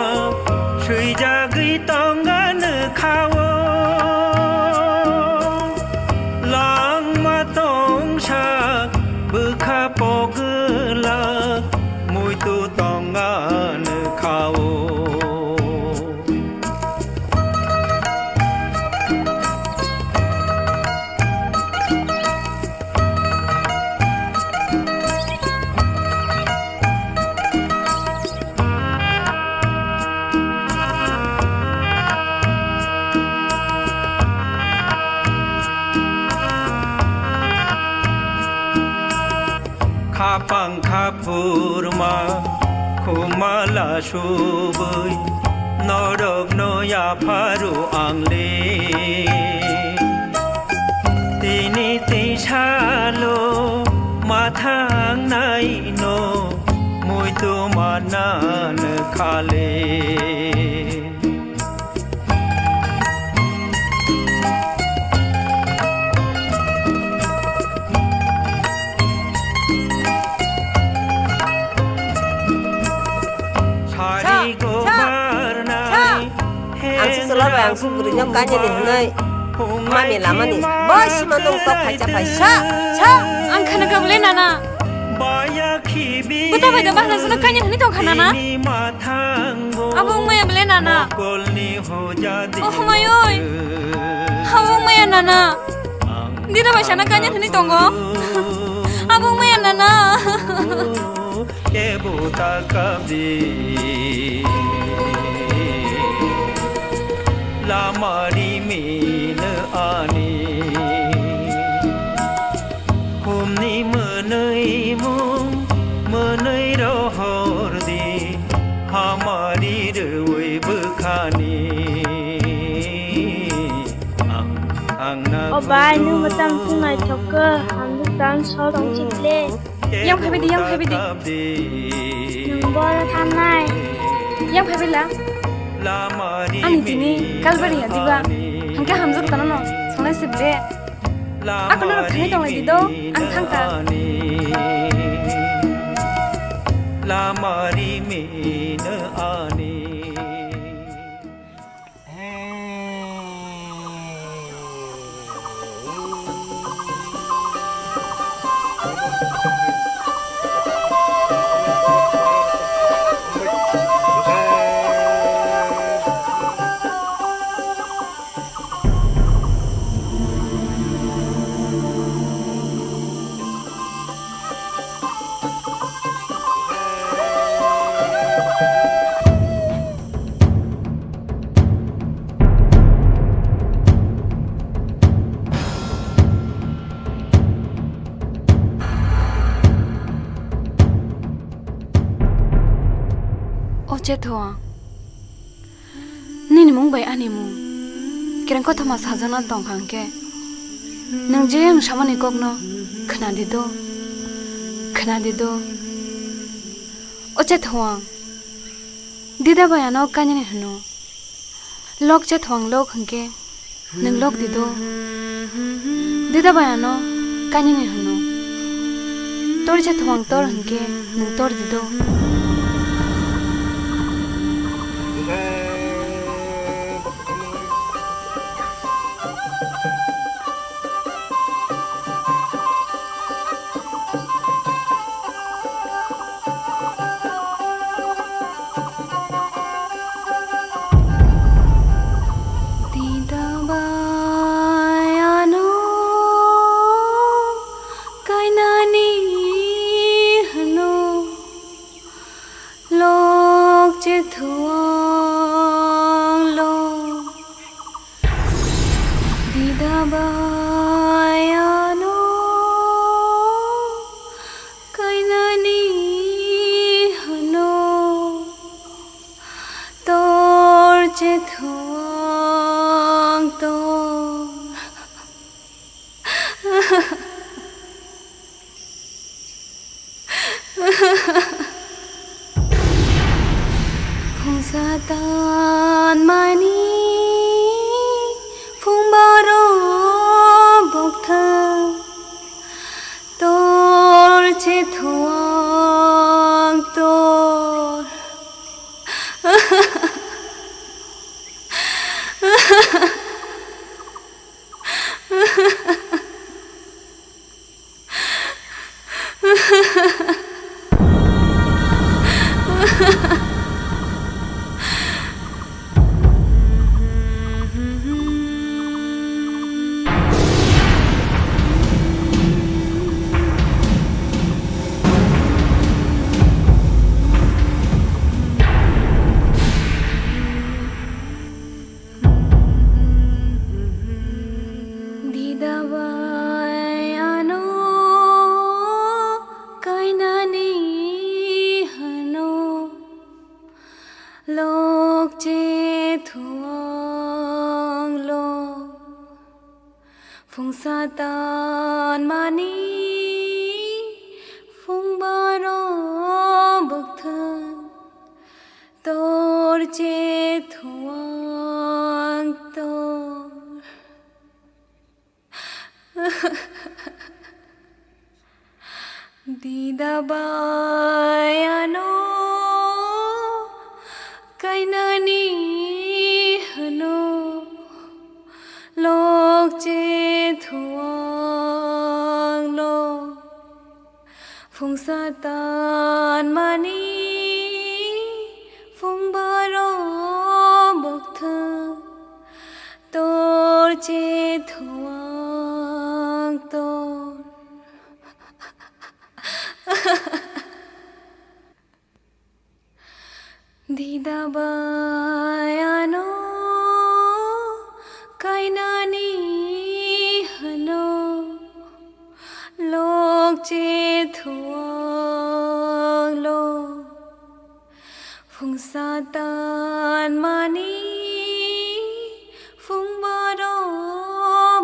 swijagwi tongano khao. Langma tongsa bwkha pogwlak muitu tongano khao. Khapang khaphurma khumala subui norokno yapharu angle. Tini tisalo mathang naino muitu manan khale. Sari Cha, cha, gobar cha. Nai, he Ang si chwla bai, ang si bwrwi no kanya ni hwnwi. Mami lamani. Bai sima nung tok phai cha phai sa. Cha, ang khana kha bole nana. Buta bai da bahna jana kanya hwnwi tong kha nana. Abo wngmaya bole nana. Oh mayoi. Abo wngmaya nana. Dida bai sana kanya hwnwi tongo. Abo wngmaya nana. Kebo ta kabdi lama rimino ani. Humni mwnwi mung mwnwi rohor di hamari rwi bwkhani. Ang, ang na O bai, nung bo tam sung naithok khe, ang bo tam so tong si ble. Yang phaibai di, yang phaibai di. Nung bo thangnai. Yang phaibai la. Ani tini kalbari ya diba. Hangke hamjak tano no. Songnai sibde. Ako no thangwi tonglai di do. Ang thangkha. Lama rimino ani. O Chethoang, nini mung bai ani mung kereng kothoma sajana tongkha hwnkhe, nwng je ang samani kokno khna di do, khna di do. O Chethoang, Dida bai ano kanyani hwno. Lok Chethoang lok hwnkhe nwng lok di do. Dida bai ano kanyani hwno. Tor Chethoang tor hwnkhe nwng tor di do. Dida bai ano kainani Ayano kainani hano torche thuang tor. Phungsa tanmani phungbaro bokthang torche thuang tor. Dida bai ano kainani hano lokche thuang lo. Phungsa tanmani phungbaro bokthang torche thuang tor. Dida bai ano kainani hano lokche thuang lo. Phungsa tanmani phungbaro bokthang torche thuang tor. Dida bai ano kainani hano lokche thuang lo. Phungsa tanmani phungbaro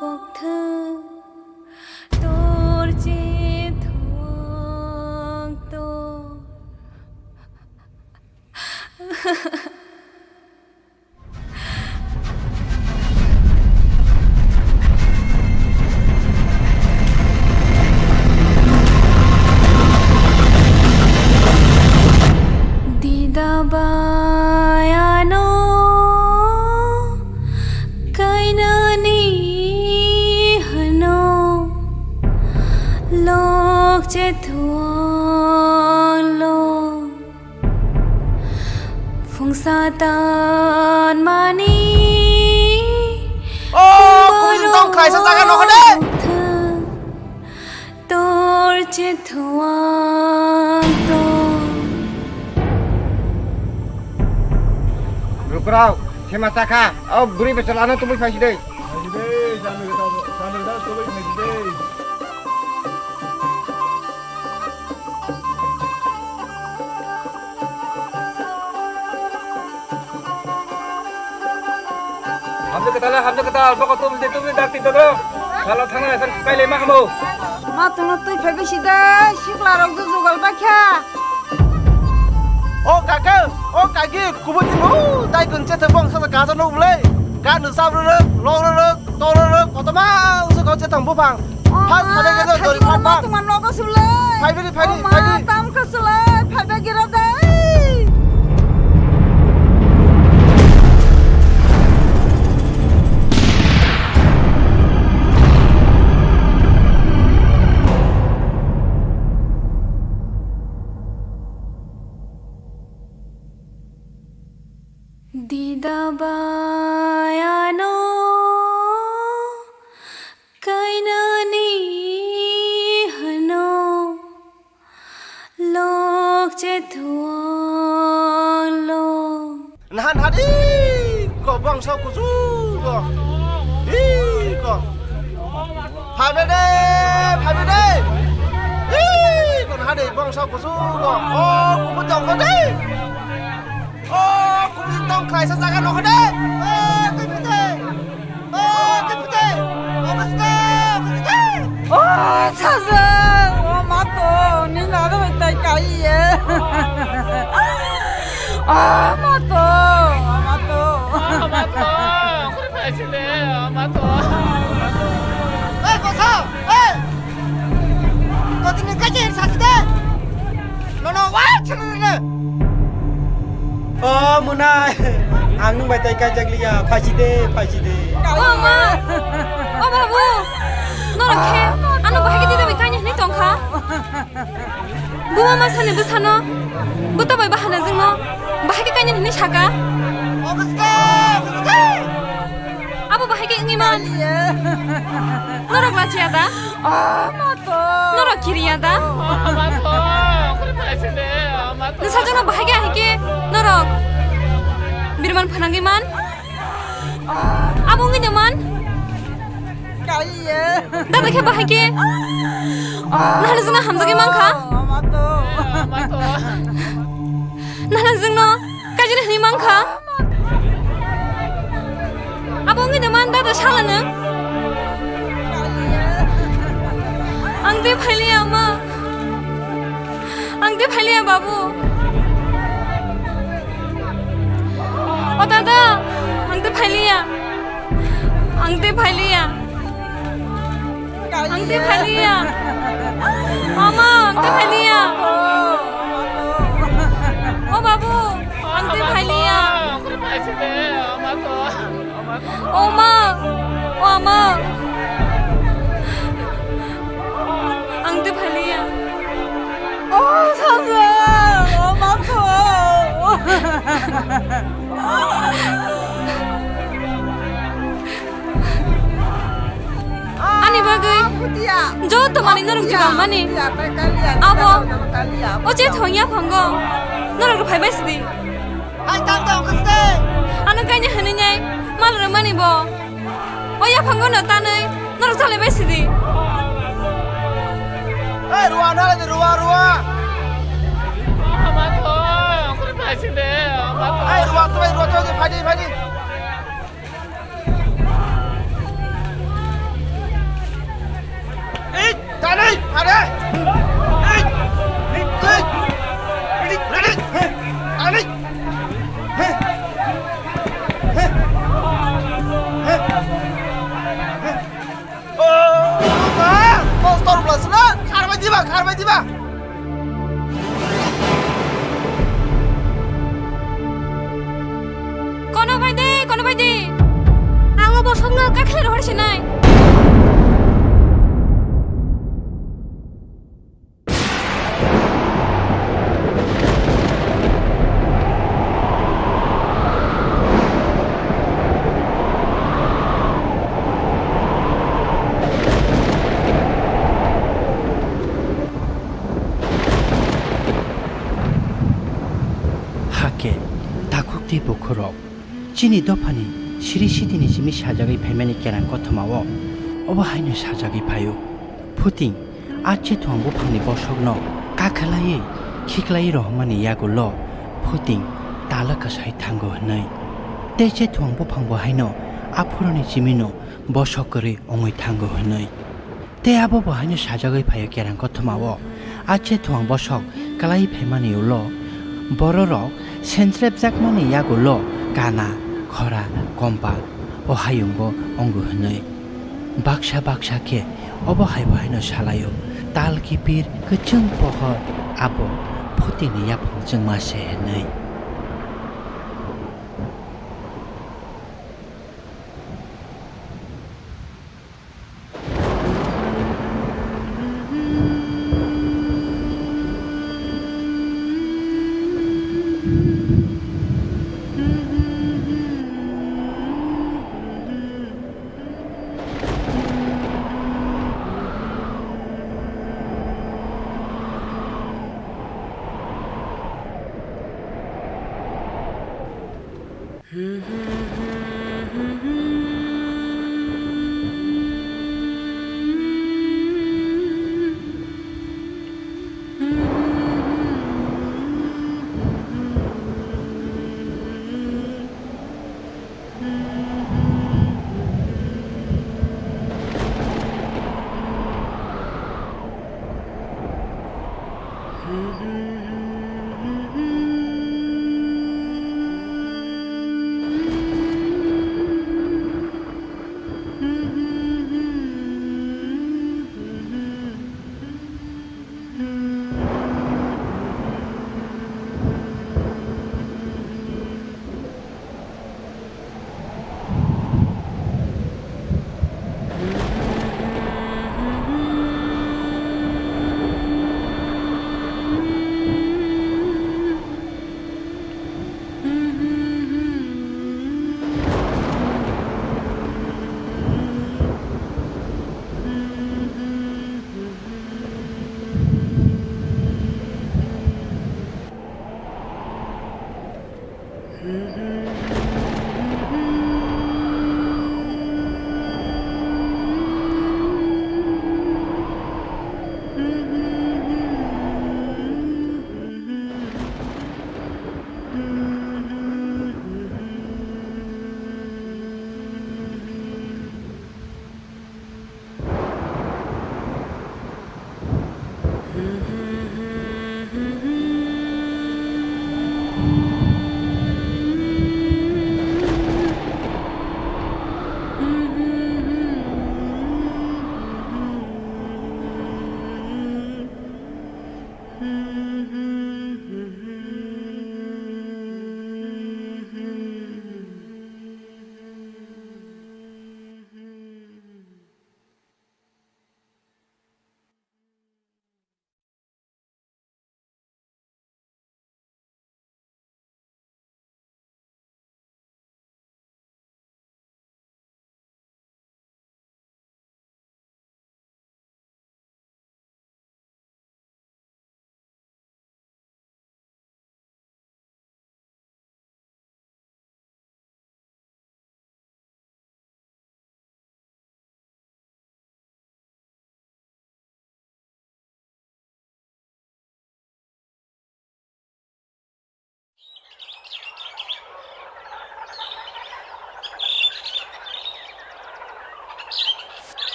bokthang torche thuang tor. Dida bai ano kainani hano lokche thuang lo. Phungsa tanmani. O, phungbaro kuchung tong khlaisa jaga nokha de. Bokthang torche thuang tor. Lukurok, sema chakha, o bwrwi bwsala ano tubui phaisi de. Phaisi de, chami gata, chami gata tubui phaisi de. Hamjak kwtal, hamjak kwtal, bokol tubuli, tubuli, dakti dodro. Salo thangna san kailai ma hamo. Ma tono twi phai bisi de, sikla rok ju jugal bakha. O kaka, o kaki, kubui timo, tai kun che thang bong sa ka sa no ule. Ka nu sab ruk, lok ruk, tor ruk, koto ma usu kau che thang bupang. Phai, phai, phai, phai, phai, phai, phai. Tuma nogo sule. Phai, phai, phai, phai. Tam ka sule, phai, phai, gira dai. Dida bai ano kainani hano lokche thuang lo. Nahan hadi ko bangsa kuchu ko. Hi ko. Phabe de, phabe de. Ih, kon ha de, bongso kusu ko. O, kubu tong ko de. O, kubu tong khlai sa jaga no ko de. O, kubu de. O, kubu de. O, kubu de. O, sajang, o, ma to, ni na do tai kai ye. O, ma to, o, ma to. O, ma to. Kuri phai si de, o, ma to. Ei, kosa, ei. Kotini kache sa si de. No, no, wa, chini de. O, mwnai. Ang nwng bai tai kaijak liya. Phai si de, phai si de. O, ma. O, babu. Norok khe ano bahai khe twi twi kainwi hwnwi tong kha. Buma masani bwsano bwta bai bahanajwkno bahai khe kainani hwnwi saka. Abo bahai khe wngwi man. Norok lachiya da? Norok kiriya da? Nwsajwkno bahai khe ahai khe norok birman phanangwi man. Abo wngwi de man. Dada khe bahai khe. Nahani jwngno hamjagwi mankha. Nahani jwngno kaijani hwnwi mankha. Abo wngwi de man dada sala nwng. Ang tei phailiya ma. Ang tei phailiya, babu. O dada, ang tei phailiya. Ang tei phailiya. Ang tei phailiya. Mama, ang tei phailiya. O babu, ang tei phailiya. O ma, o ama. Ang tei phailiya. O sanga, o ma kho. Ani bagwi joto manwi norok jugal mani. Abo, o Chethwang yaphango norok rw phai bai sidi. Ano kainwi hwnwi nai mal rwmani bo. O yaphango no tanwi norok chalai bai sidi. Ei, Rua, nara di, Rua, Rua. Ama to, kuri phai sidi, ama to. Ei, Rua, to, Rua, to, phai di, phai di. Ei, tanwi, are. Ei, ei, ei, tanwi. Kono bai de, kono bai de. Ang o bosongno kakhela rohor sinai. Hakhe, takhuk tei bukhurok, chini dophani siri sitini simi sajagwi phaimani kerang kothoma o, obo haino sajagwi phaio. Phuting, a Chethwang buphangni bosokno kakhlaiwi khiklaiwi rohormani yagulo Phuting tala kwsai thango hwnwi. Tei Chethwang buphangbo haino aphuruni chimino bosok kwrwi wngwi thango hwnwi. Tei abo bo haino sajagwi phaio kerang kothoma o. A Chethwang bosok kwlaiwi phaimani ulo bororok sensrepjakmani yagulo kana, khora, kompa o hayungo wngo hwnwi. Baksa baksa khe obo hai bo haino salaio, tal kipir kwchwng pohor abo Phutingni yaphang chwngma se hwnwi.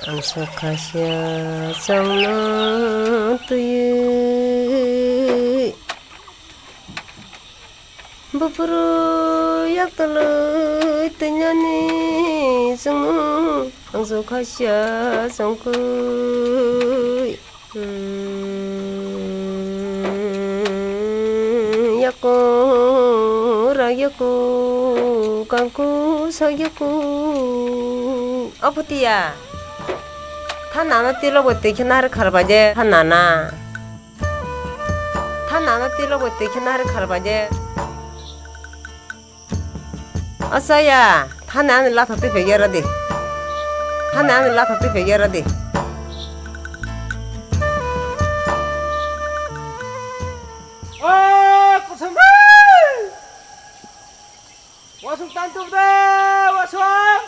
Ang sokha sia chwngno twiwi. Buphuru yaktwlwi twinyani chwngno ang sokha sia chwngkui. Hmm, yaku, rak yaku, kangku, sak yaku. O Phutia, tha nana tilo bo twi khe nari kharbai de, tha nana. Tha nana tilo bo twi khe nari kharbai de. Asaya, thani ani latha twi phegya radi. Thani ani latha twi phegya radi. O Kusum bhai! Wasung tantuk de, wasung!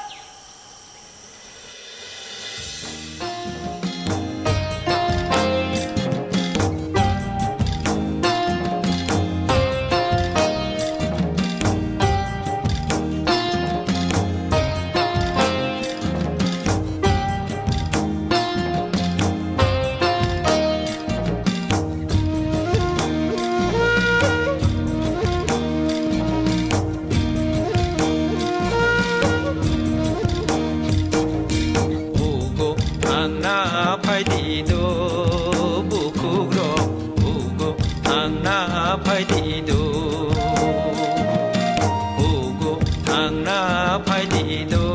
Ugo thangna phaidi do, bukhukrok. Ugo thangna phaidi do. Ugo thangna phaidi do,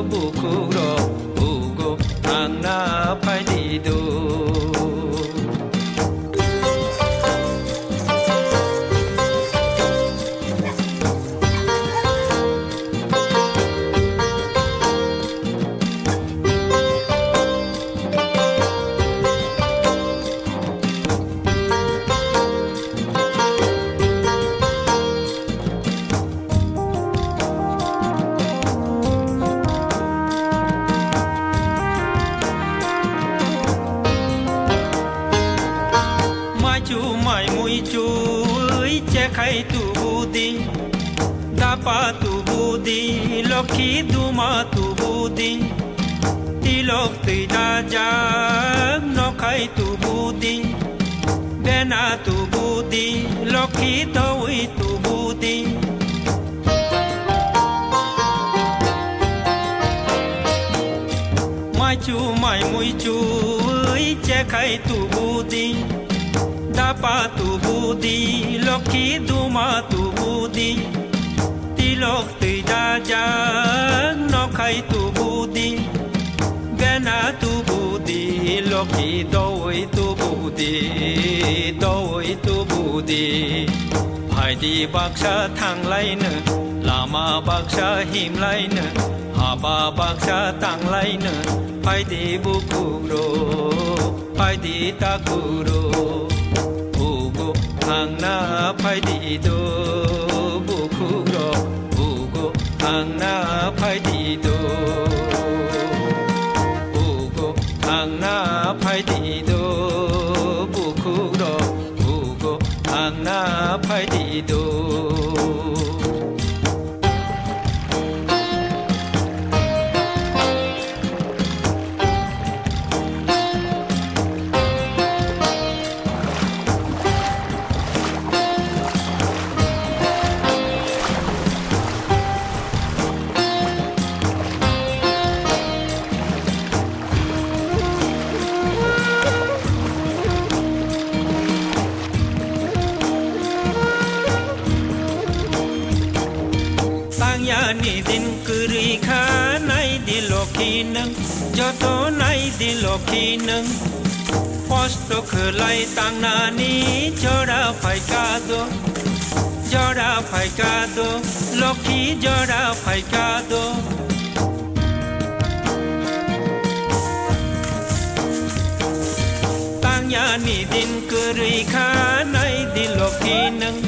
bukhukrok. Ugo thangna phaidi do. Maichu mai muichui chekhai tubudi, dapa tubudi, lokhi duma tubudi, tilok twi dajak nokhai tubudi, bena tubudi, lokhi towi tubudi. Maichu mai mui chui chekhai tubu di, dapa tubu di, lokhi duma tubu di, tilok twi dajak nokhai tubu di, gana tubu di, lokhi doi tubu di, doi tubu di. Phaidi baksa thanglaino, lama baksa himlaino, haba baksa tanglaino, phaidi bukhukrok, phaidi takhurok. Ugo thangna phaidi do, bukhukrok, ugo thangna phaidi do. Ugo thangna phaidi do, bukhukrok, ugo thangna phaidi do. Tangyani din kwrwi kha, nai di lokhi nwng, joto nai di lokhi nwng. Kosto khwlai tangnani jora phaikha do, jora phaikha do, lokhi jora phaikha do. Tangyani din kwrwi kha, nai di lokhi nwng,